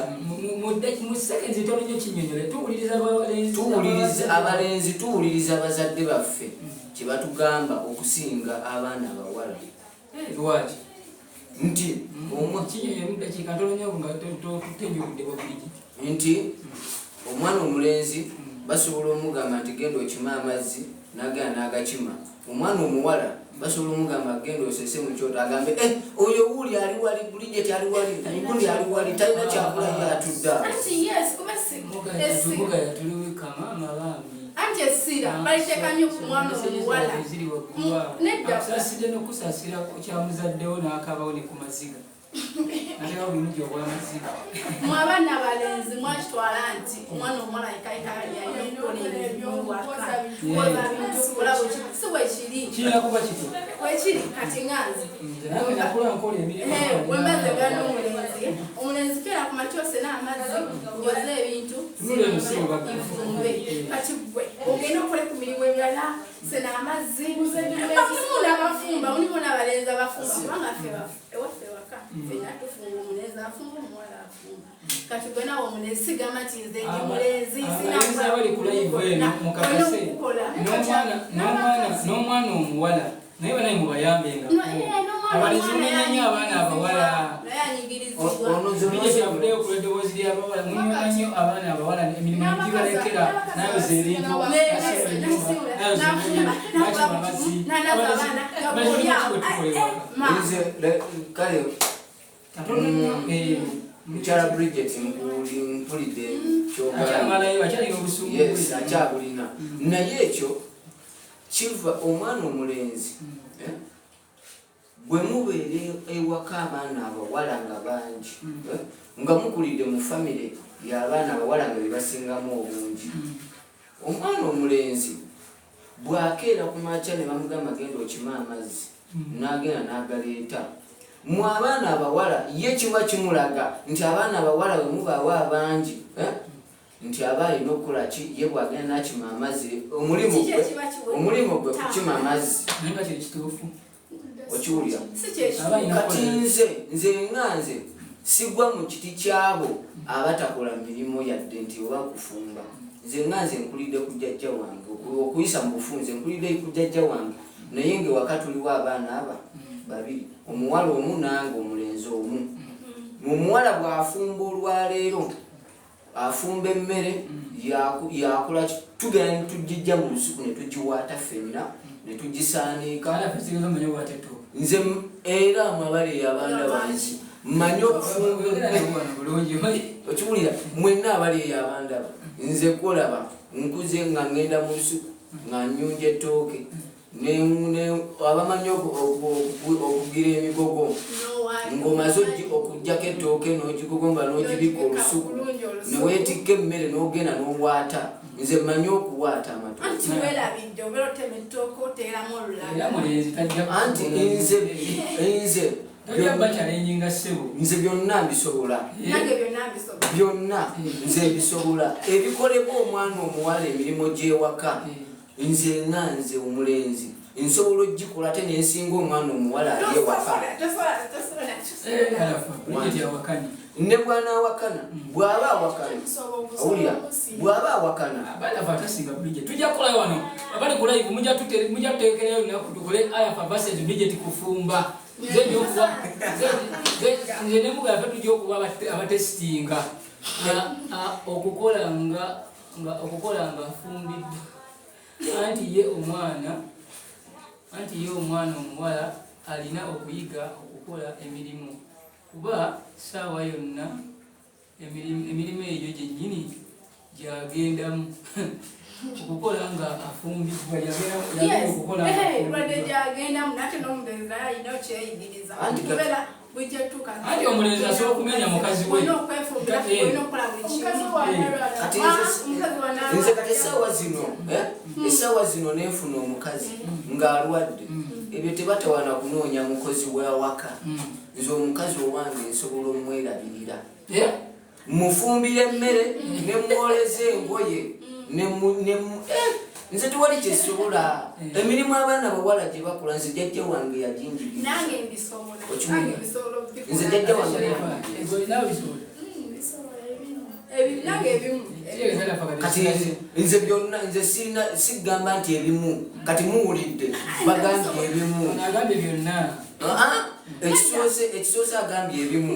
Mu seconds ntono nnyo kinyonyole, tuwuliriza abalenzi? Tuwuliriza, abalenzi tuwuliriza bazadde baffe kyebatugamba okusinga abaana abawala. Eh, lwaki? Nti Kinyonyole mu dakiika ntono nnyo nga tutenjuludde bwa Bridget. Nti omwana omulenzi basobola omugamba nti genda okime amazzi, nagenda n'agakima. Omwana omuwala basobola omugamba genda osese mu kyoto, agambe, "Eh, oyo wuuli ali wali, Bridget ali wali, gundi ali wali, talina kyakola, ye atudde awo." Anti yes, kuba Mugaya tuliweka maama bambi. Anti essira baliteeka nnyo ku mwana omuwala. Eziri waggulu awo. Nedda. Akusasidde n'okusaasira kyamuzaddewo n'akabawo ne ku maziga, nateekawo bulungi obw'amaziga. Mwe abaana abalenzi mwakitwala nti omwana omuwala yekayekayali alina okukola emirimu waka, koza bintu, kola buki. Si bwekiri. Kirina kuba kito. Bwekiri. Kati nga nze Nze nange nakula nkola emirimu. Wembaze nga n'omulenzi, omulenzi keera ku makya osena amazzi, oze ebintu, Tunula eno, si obagga. nfumbe. Kati gwe ogenda okole ku mirimu emirala, sena amazzi. Mulimu n'abafumba, mulimu n'abalenzi abafumba, kubanga ffe ewaffe waka ffenna tufumba, omulenzi afumba, omuwala afumba. Kati gwe nawe omulenzi, sigamba nti nze ndi mulenzi. Abalenzi abali ku live eno mukakase Okukola. N'omwana omuwala naye banaye mubayambe nga No, eh, n'omwana abalenzi omuwala mumenya nnyo abaana abawala. Naye anyigirizibwa. Bridget avuddeyo ku lw'eddoboozi ly'abawala. Munyooma nnyo abaana abawala, emirimu negibalekera, nayoza ebintu, nayoza engoye, nakima amazzi. Nze kale Katono nnyo. Mukyala Bridget, mpulidde kyogamba. Akyamalayo, akyalina obusungu. Yes, akyabulina, naye ekyo kiva omwana omulenzi, eh, bwe mubeera ewaka abaana abawala nga bangi, eh, nga mukulidde mu famire y'abaana abawala nga bebasingamu obungi, omwana omulenzi bw'akeera ku makya ne bamugamba, "Genda okime amazzi," n'agenda n'agaleeta, mu abaana abawala ye kiba kimulaga nti abaana abawala bwe mubaawo abangi, eh, nti aba alina okukola ki? Ye bw'agenda n'akima amazzi, omulimu Kiki gwe ekiba kiwedde? Omulimu gwe kukima amazzi. Naye nga kyekituufu. Okiwulira? Si kyekituufu. Aba alina Kati kukola. nze nga nze sigwa mu kiti kyabo abatakola mirimu, yadde nti oba kufumba. Nze nga nze nkulidde ku jjajja wange, okuyisa mu bufunze nkulidde ku jjajja wange, naye nga ewaka tuliwo abaana aba babiri, omuwala omu nange omulenzi omu. Omuwala bw'afumba olwaleero, afumba emmere, yakola ki? Tugenda ne tugijja mu lusuku ne tugiwaata ffenna ne tugisaaniika. Kale afe omanyi obwateto. Nze era mwabali abaana bansi mmanyi okufumba Oyogera emmere. nabo wano bulungi. Okiwulira? Mwenna abali eyo abandaba, nze kwolaba nkuze nga ngenda mu lusuku nga nyunja ettooke, abamanyi okugira emigogo, ng'omaze okugjako ettooke n'ogigogomba n'ogibika olusuku neweetikka emmere n'ogenda n'owaata. Nze mmanyi okuwaata amatooke. Anti weerabidde obeera otema ettooke oteeramu olulala. Era mulenzi tajja. Anti nze Tojja bakyalenjinga, ssebo. Nze byonna mbisobola. Nange byonna mbisobola. Byonna nze mbisobola ebikolebwa omwana omuwala, emirimu gy'ewaka. Nze nga nze omulenzi nsobola ogikola, ate nensinga omwana omuwala ali ewaka. Tosobola, tosobola, tosobola. Alafa Bridget awakanye. Ne bw'anaawakana, bw'aba awakana, owulira, bw'aba awakana. Balafa atasinga Bridget. Tujja kukolayo wano abali ku live, mujja tuteekerayo olunaku tukole Arafa versus Bridget kufumba. Nze nja okuba nze ne mugala, ffe tujja okuba abatesitinga okukola nga okukola nga afumbiddwa. Anti ye omwana omuwala alina okuyiga okukola emirimu, kuba saawa yonna emirimu egyo gyennyini gyagendamu okukola nga afumbiddwa, gyagenda okukola nga Lwadde afumbiddwa. Gyagendamu, nate n'omulenzi naye alina okyeyigiriza. Anti kubeera bujja tuuka. Anti omulenzi asobola okumenya mukazi we. Olina okwefumbira, olina okukola buli Omukazi kimu. wanalwala. Kati Ah, omukazi wanalwala. Nze kati essaawa zino nenfuna omukazi ng'alwadde, ebyo tebatawana kunoonya mukozi wawaka. Nze omukazi owange nsobola omwerabirira, mufumbira emmere, nemwoleza engoye, nze tewali kyesobola. Emirimu abaana bawala gye bakola, nze jjajja wange yaginjigiriza. Nange mbisobola. Okiwulira? Nange mbisobola okubikola. Nze jjajja wange Nawe bisobola. Bisobola ebimu. Nange ebimu. Kati nze byonna nze sirina, sigamba nti ebimu. Kati muwulidde bagambye ebimu. Ono agambye byonna. Ah, ekisoose agambye ebimu.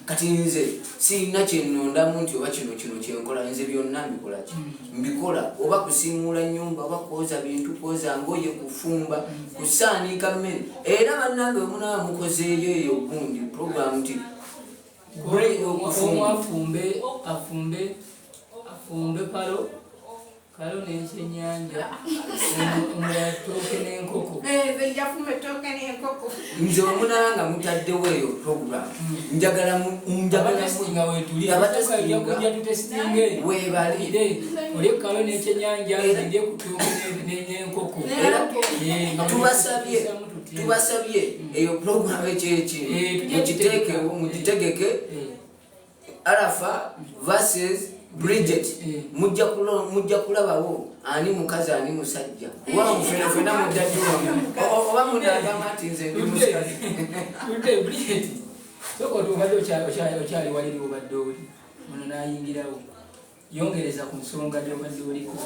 Kati nze sirina kyenondamu nti oba kino kino kyenkola. Nze byonna mbikola ki mbikola, oba kusiimuula nyumba, oba kwoza bintu, kwoza ngoye, kufumba, kusaaniika mmere. Era bannange, wemunaba mukozeeyo eyo gundi program nti Omu okufumba. Afumbe kalo kalo n'ekyenyanja, omulala ttooke n'enkoko. Eh, nze nja fumba ettooke n'enkoko. Nze wemunaba nga mutaddewo eyo program, njagala njagala Abatesitinga wetuli. Abatesitinga. Kujja tutesitinge. Weebali. Olye kalo n'ekyenyanja, nze ndye ku ttooke n'enkoko. Era Eh, nga tubasabye tuteesamu tutya. Tubasabye eyo program ekyeki Eh, tujja mugiteekewo, kutegeka. mugitegeke. Arafa versus Bridget. Mujja kulabawo ani mukazi ani musajja, oba fena fena mujja tuwa, oba munagamba nti nze ndi musikazi. Tudde Bridget, sooka obadde okyali waliri, obadde oli ono n'ayingirawo. Yongereza ku nsonga gy'obadde oliko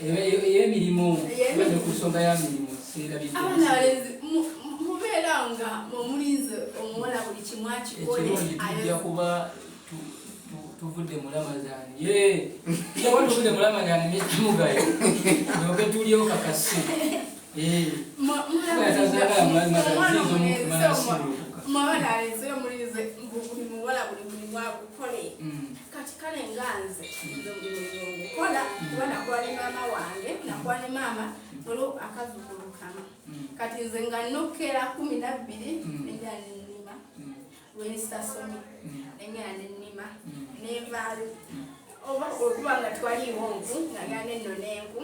ey'emirimu. Obadde ku nsonga ya mirimu, seerabidde. Abaana abalenzi mubeere Tobeera nga omulinze omuwala buli kimu akikole. Ekirungi tujja kuba tuvudde mu Ramadan. Ye, tujja kuba tuvudde mu Ramadan, Mr. Mugayo. Yoke tuliyo kakase. Mwabana alenze omulinze buli muwala buli mulimu agukole. Kati kale nga nze nze buli mulimu ngukola kuba nakola ne maama wange, nakola ne maama olwo akazzukulu kamu. Kati nze nga nokera 12 nengenda nennima lwensasomye nengenda nennima nenvaayo oba okuba nga twaliiwo nku nga ngenda nennona enku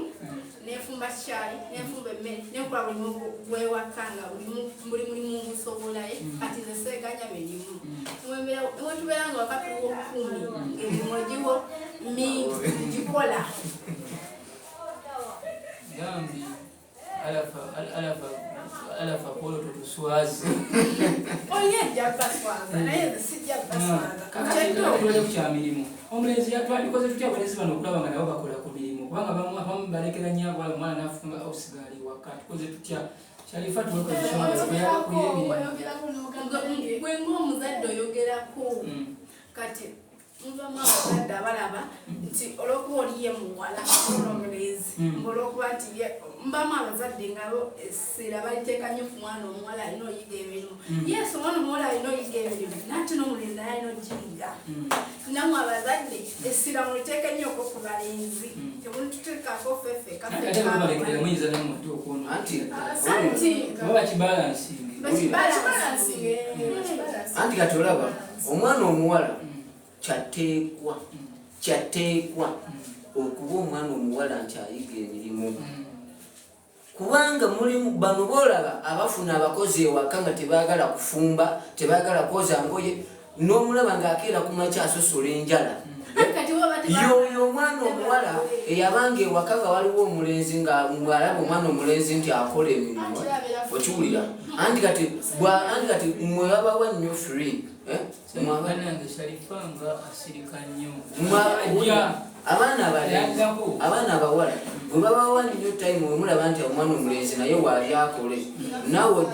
nenfumba kyayi nenfumba emmere nenkola buli mulimu gwewaka nga buli mulimu ngusobolaye. Kati nze seeganya mirimu. Wetubeera nga waka tuliwo 10 ng'emirimu egiwo mingi ngikola. Gambi alafa kolo tutuswaze. Oli ajja baswaza naye nze sijja baswaza. Kakati ku kya mirimu. Omulenzi twalikoze tutya abalenzi bano okulaba nga nabo bakola ku mirimu, kubanga abamu balekera nnyo abawala, omwana n'afumba osigala ewaka. Tukoze tutya? Sharifa, tuwekozesa Oyogerako n'ogamba Gwe ng'omuzadde oyogerako. Kati muvamu abazadde abalaba nti olw'okuba oli ye muwala omulenzi, olw'okuba nti ye mbamu abazadde nga bo essira baliteeka nnyo ku mwana omuwala alina oyiga emirimu. Yes, omwana omuwala alina oyiga emirimu, nate n'omulenzi naye alina ogiyiga. Nammwe abazadde essira muliteeke nnyo okwo ku balenzi, temututeekako ffeffeka. Ate balekerera muyinza nammwe ate okwonoona. Anti Anti Oba bakibalansinge. Bakibalansinge. Anti kati olaba omwana omuwala kyateekwa okuba omwana omuwala nti ayiga emirimu, kubanga mulimu bano boolaba abafuna abakozi ewaka nga tebaagala kufumba, tebaagala kwoza ngoye, n'omulaba ng'akeera ku makya asosola enjala. Kati baba Yoyo omwana omuwala eyabanga ewaka nga waliwo omulenzi nga ng'alaba omwana omulenzi nti akola emirimu, okiwulira? Anti kati anti kati mwe babawa nnyo free, eh? Bannange, Sharifa nga asirika nnyo. Abaana abalenzi, Yaddako. abaana abawala bwe babawa nnyo time, wemulaba nti omwana omulenzi naye waali akole, naawe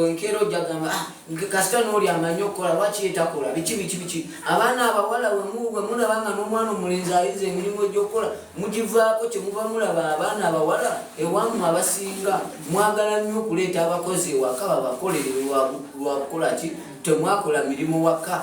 enkeera ojja gamba, "Ah, kasita n'oli amanyi okukola, lwaki ye takola?" Biki biki biki. Abaana abawala bwe mulaba nga n'omwana omulenzi ayiza emirimu egy'okukola, mugivaako. Kyemuva mulaba abaana abawala ewammwe abasinga mwagala nnyo okuleeta abakozi ewaka babakolere lwakukola ki? Temwakola mirimu waka,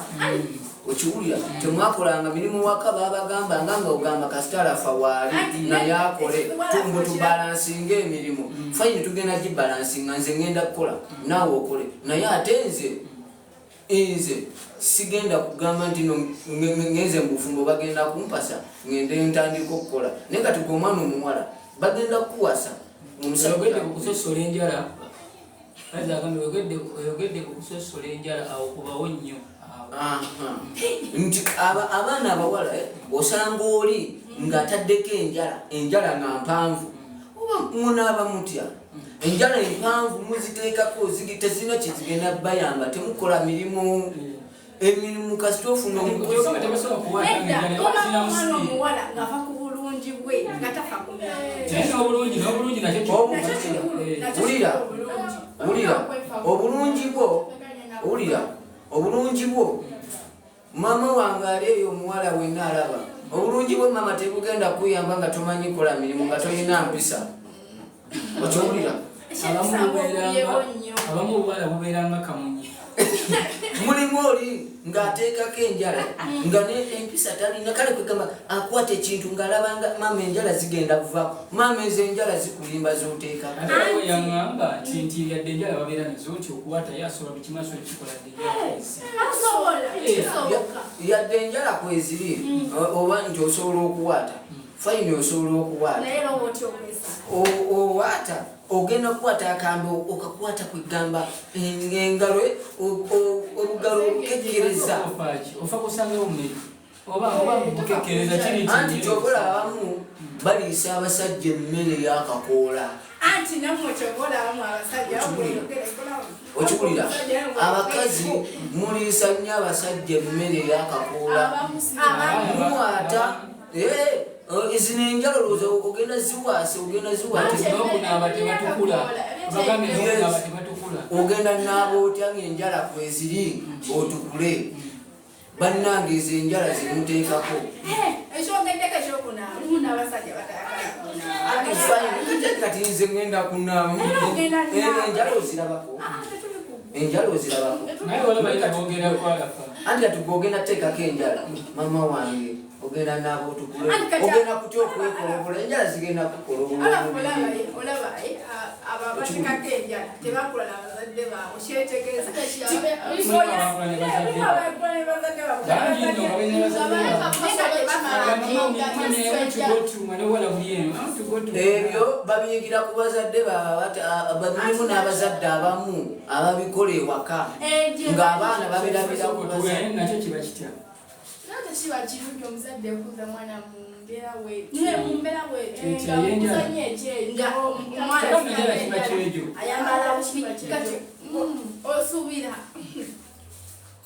okiwulira? Temwakolanga mirimu waka, babagambanga nga ogamba kasita alafa waali naye akole, tumbu tubalansinga emirimu. Fine, tugenda gibalansinga, nze ngenda kukola naawe okole, naye ate nze sigenda kugamba nti no ngenze mu bufumbo bagenda kumpasa ngende ntandika okukola. Naye kati gwe omwana omuwala bagenda kukuwasa Oyogedde omusajja ku kusosola enjala. Kazi agambye oyogedde ku kusosola enjala, awo kubawo nnyo awo. Aha. Nti abaana abawala, osanga oli ng'ataddeko enjala, enjala nga mpanvu, oba munaaba mutya enjala empanvu muziteekako, tezirina kyezigenda bayamba, temukola mirimu. Emirimu kasita ofuna omukozi. Kyokka tebasobola kuwaata Nedda, ng'enjala oba zirina omwana musiiri. omuwala ng'ava ku bulungi bwe nga tafa ku mirimu. Naye n'obulungi nakyo kikulu. Nakyo kikulu, nakyo Wulira. kikulu obulungi. Wulira obulungi bwo, wulira obulungi bwo. Maama wange ali eyo omuwala wenna alaba obulungi bwo, maama, tebugenda kuyamba nga tomanyi kola mirimu, nga tolina mpisa, okiwulira? Abamu Ekyensanga bubeeranga obuyewo nnyo. Abamu obuwala bubeera nga kamunye. Mulimu oli ng'ateekako enjala nga ne empisa talina, kale kwegamba akwata ekintu ng'alabanga maama enjala zigenda kuvaako, maama ezo enjala zikulimba z'oteekako. Ate waliwo yaŋŋamba nti yadde enjala babeera nazo, nti okuwata ye asobola buli kimu, asobola okukikola dde enjala kwezi. Asobola, kisoboka. Yadde enjala kweziri oba nti osobola okuwaata, fine, osobola okuwaata. Naye era oba otya okwesanga? Owaata ogenda kukwata akambe, okakwata kwegamba engalo, olugalo olukekkereza. Ofaaki ofa kusangawo mmere oba bukekkereza kiri nti Anti kyokola, abamu baliisa abasajja emmere y'akakoola. Anti nammwe kyobola abamu abasajja. Okiwulira? Abakazi muliisa nnyo abasajja emmere y'akakoola, muwaata. Zino enjala olowooza ogenda ziwaasa, ogenda ziwaata. N'okunaaba tebatukula, bagambye n'okunaaba tebatukula. Ogenda naaba otya ng'enjala kweziri otukule? Bannange, ezo enjala zimuteekako. Ekyogeddeko ekyokunaaba, mulimu n'abasajja batayagala kunaaba. Kati nze ngenda kunaaba. Era ogenda naaba. Enjala ozirabako? Ah, tetuli ku Enjala ozirabako? Naye wala balina boogera kwalafa. Anti kati gwe ogenda kuteekako enjala, mama wange, ogenda naaba otukule? Anti kati- Ogenda kutya okwekolobola? Enjala zigenda kukolobola Alafu omubiri. olaba, olaba abo abatekako enjala tebakula na bazadde baabwe, kyetegeeza Mulimu abakula ne bazadde baabwe. abakula ne bazadde baabwe. Bangi nno nga balina bazadde baabwe. Mami, I want to go to mwana buli eno. I want to go to. Ebyo babiyigira ku bazadde baabwe. Mulimu n'abazadde abamu ababikola ewaka ng'abaana babirabira ku bazadde. Nakyo kiba kitya? Era tekiba kirungi omuzadde okuza mwana mu mbeera bwetyo. Ne mu mbeera bwetyo. Ekyo yenjala. Muzanyo ekyejo. Nga omwana Kyokka enjala kiba kyejo. ayambala bubi kati osuubira.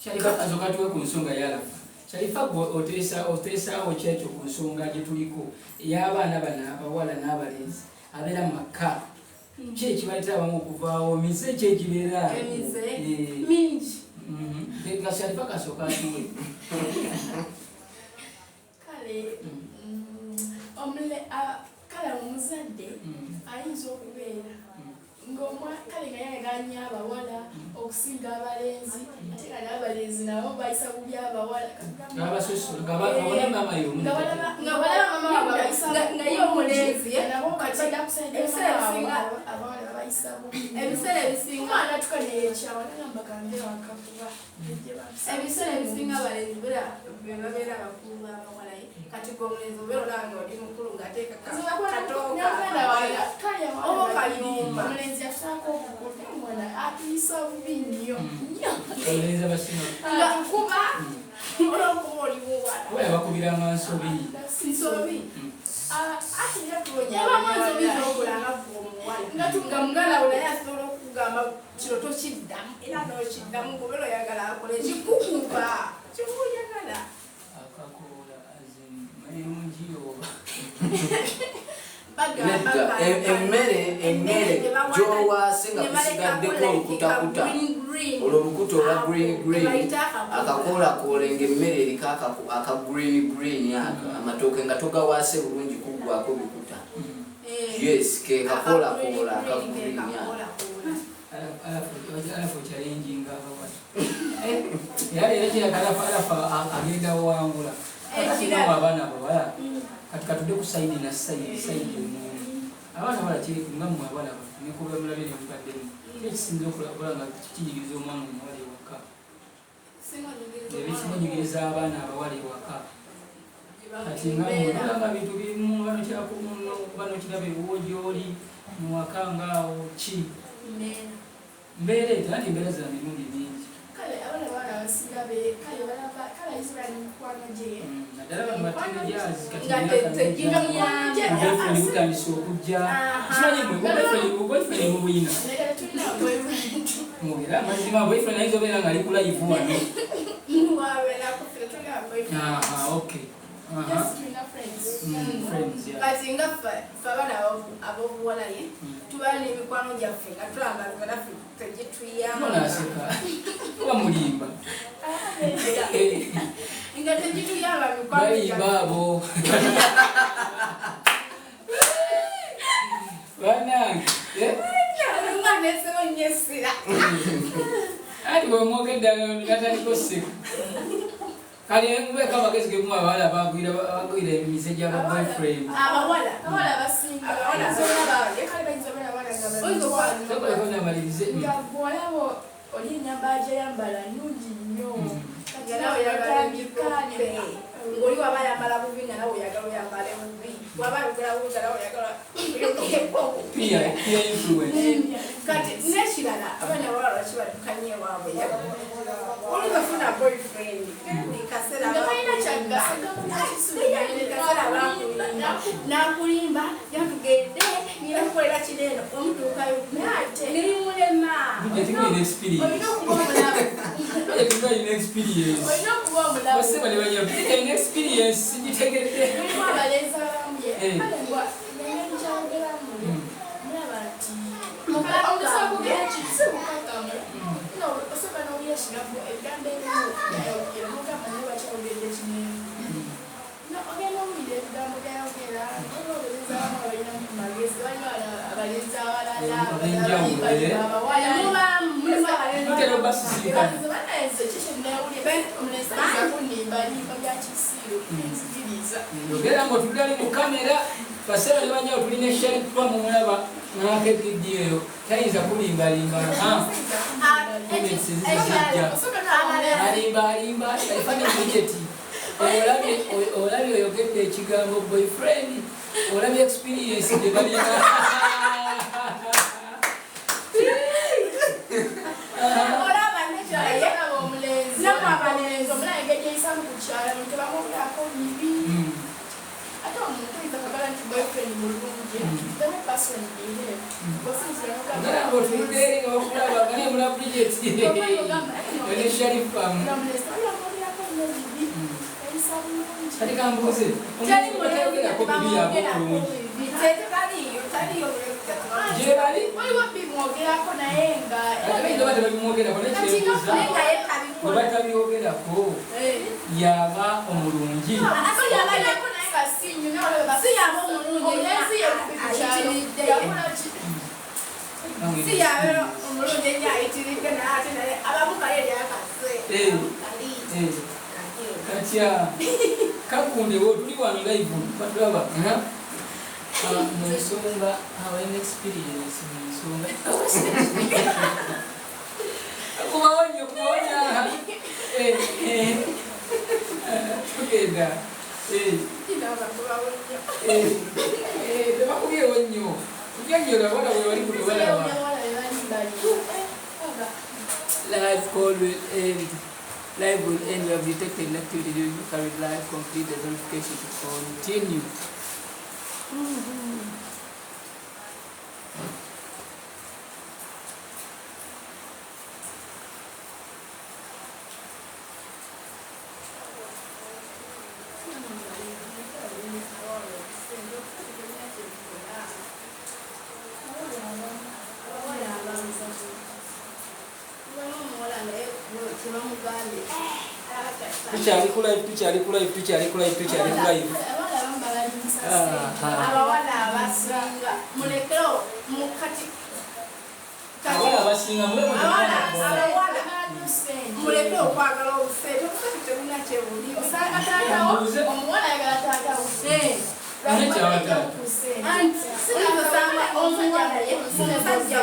Sharifa, azoka tuwe ku nsonga yalafa. Sharifa, gwe oteesaawo kyekyo ku nsonga gye tuliko ey'abaana bano abawala n'abalenzi abeera mu maka. Ki ekibaleetera abamu okuvaawo? Mize ki egibeera? Emize Eh, mingi. Nga Sharifa kasooka atuwe. Kale kale omuzadde ayinza okubeera kale nga yayagala nnyo abawala okusinga abalenzi, ate nga n'abalenzi nabo bayisa bubi abawala. Ng'abasosola, nga babona maama y'omu. Nga balaba Nga balaba mama waabwe abayisa nga ye omulenzi, eh, nabo kati kati bakusaidia ebiseera ebisinga- abawala babayisa bubi. Ebiseera ebisinga Omwana atuka neyekyawa nagamba kanve waka kuba ebiseera ebisinga abalenzi be babeera abakulu b'abawala. Kati gwe omulenzi obeera olaba nga oli mukulu ng'ateeka katooka oba kayumba. Omulenzi yatusaako obukulu, naye omwana atuyisa bubi nnyo nnyo. Abalenzi abasinga Nga kuba olwokuba oli muwala. Kuba yabakubiranga nsobi. Nsobi. Ate era tuwonya. Yabamu ensobi z'okola nga gwe omuwala, nga muganda wo naye asobola okugamba kino tokiddamu, era n'okiddamu kubeera oyagala akole kikukuba kiba oyagala. Akakoola mayirungi oba? Bagamba Nedda, emmere gy'owaase nga kusigaddeko olukutakuta, olwo olukuta olwa green green, akakoolakoola ng'emmere eriko aka green green ako, amatooke nga togawaase bulungi kuggwako bikuta. Yes, ke kakoolakoola aka green ako. Alafu challenginga abawala. Era leero kiraka alafu agenda wangula. Ekirala. Abaana abawala kati katudde ku side na side emu. Abaana abawala kiri nga mmwe abaana nekuba mulabye nemubaddemu, ki ekisinza okulaba nga kinyigiriza omwana omuwala ewaka? Ebisinga onyigiriza abaana abawala ewaka kati nga mulaba bintu bimu banokiraku muno, banokiraba ewuwo gyoli muwaka ngaawo ki mbeera etyo? Anti embeera za mirundi mingi. Kale abaana bawala abasinga kale balaba kale ayinza ne mikwano gye. Naddala bano ba teenagers kati Nga emyaka tegiyamba. Boyfriend butandise okujja. Simanyi mwe boyfriend mubuyina? Naye tulina boyfriend. Mubera amazima, boyfriend ayinza obeera nga ali ku live wano. Aha, okay. Aha. Yes, tulina friends. Friends, yeah. Kati nga ffe abaana ab'obuwala ye tubeera n'emikwano gyaffe nga tulaba nga naffe tegituyamba. Munaaseka oba mulimba? Nga tegituyamba mikwano Balimba gyaffe. abo banange, eh? Omwana esebo nyesira. Anti bwemwogedde natandika oseka. Kale mubeeko amagezi gemuwa abawala abagwira emize gy'aba boyfriend. Abawala. Abawala abasinga Abawala. bayinza olaba kale bayinza obeera abaana nga Oyinza okuba- bamikwano. Sokoleko namalirize. Nga bw'olaba oli ennyambala gy'ayambala nnungi nnyo. Kati Nga nawe nawe oyagala otandika ng'oli waba ayambala bubi nga nawe oyagala oyambale bubi, waba ayogera bubi nga nawe oyagala oyogereko bubi. Peer influence. Kati n'ekirala, abaana abawala lwaki badukanye ewaabwe? Oli bafuna boyfriend buli kaseera. Nga balina kyagasa. Buli kaseera bakulimba nakulimba, yatugende nirakukolera kino eno, omutuukayo Naate. nerimulema. Tekulina experience. Olina okuba omulabu. Tekulina experience. Olina okuba omulabu. Baseba ne banya tekulina experience sigitegedde. Mulimu abalenzi abamu ye Eh. kale ngwa engeri kyayogeramu, mulaba nti Mukaka. omusa kugera ki si mukaka. Ebigambo ebimu byayogera, mugamba naye bakyayogedde kinene. Ogenda owulira ebigambo byayogera, olwobereza abamu abalina mu magezi, balina abalenzi abalala abawala. Mutera obasisinkana. Banaenze kikyenawulira omulenzi ayinza kunnimbalimba bya kisiiro, nzikiriza. Yogera ng'otudde ali mu kamera, baseera ne banyawo tulina Sharifa mumulaba n'akegiddi eyo tayinza kulimbalimba. Alimba alimba Sharifa ne Bridget. Olabye oyogedde ekigambo boyfriend, olabye experience gye balina. Olaba nekyo Olaba omulenzi, Namwe abalenzi. omulala engeri gyeyisamu ku kyalo tebamwogerako bibi. Ate omuntu oyinza kwagala nti boyfriend mulungi, the way person behave, osinzira Ogera ng'otuludde eri nga bakulaba nga naye mula Bridget ne Sharifa. Omulenzi tebamwogerako nnyo bibi, eyisa bulungi. Kati kambuuze, Teri omuntu atayogerako bibi yaba obulungi? Tebaliyo, taliyo mulenzi. Gye bali? Waliwo bimwogerako naye nga Ate bayinza oba tebabimwogerako, naye kyebuuza Naye nga ye bwe tabikola. batabyogerako yaba omulungi. Bamwogerako naye nga si nnyo, naye olaba Si yaba omulungi omulenzi yeekubi ku kyalo ayitiridde. yakola ki? Si yabe omulungi ennyo ayitiridde, naye ate naye abamu kali eryakase. Kali. Katya kakundewo tuli wano live batulaba. Mu nsonga abalina experience mu nsonga kubawonya kubawonya. Tugenda. Tebakubyewo nnyo kujanyola wala we wali buli walaba. Abawala be balimbalimba. Live call will end. Live will end. We have detected inactivity during the current live. Complete the verification to continue. Tukyali ku live, tukyali ku live, tukyali ku live, tukyali ku live. Abawala abamu babalimisa ssente. Abawala abasinga mulekeo mukati. Abawala abasinga mulebe. Abawala Babalimisa ssente. muleke okwagala obusente, obusente tebulina kyebuli. Osanga taatawo, omuwala ayagala taatawo. Ani kyawata? Anti osanga omuwala ye omusajja.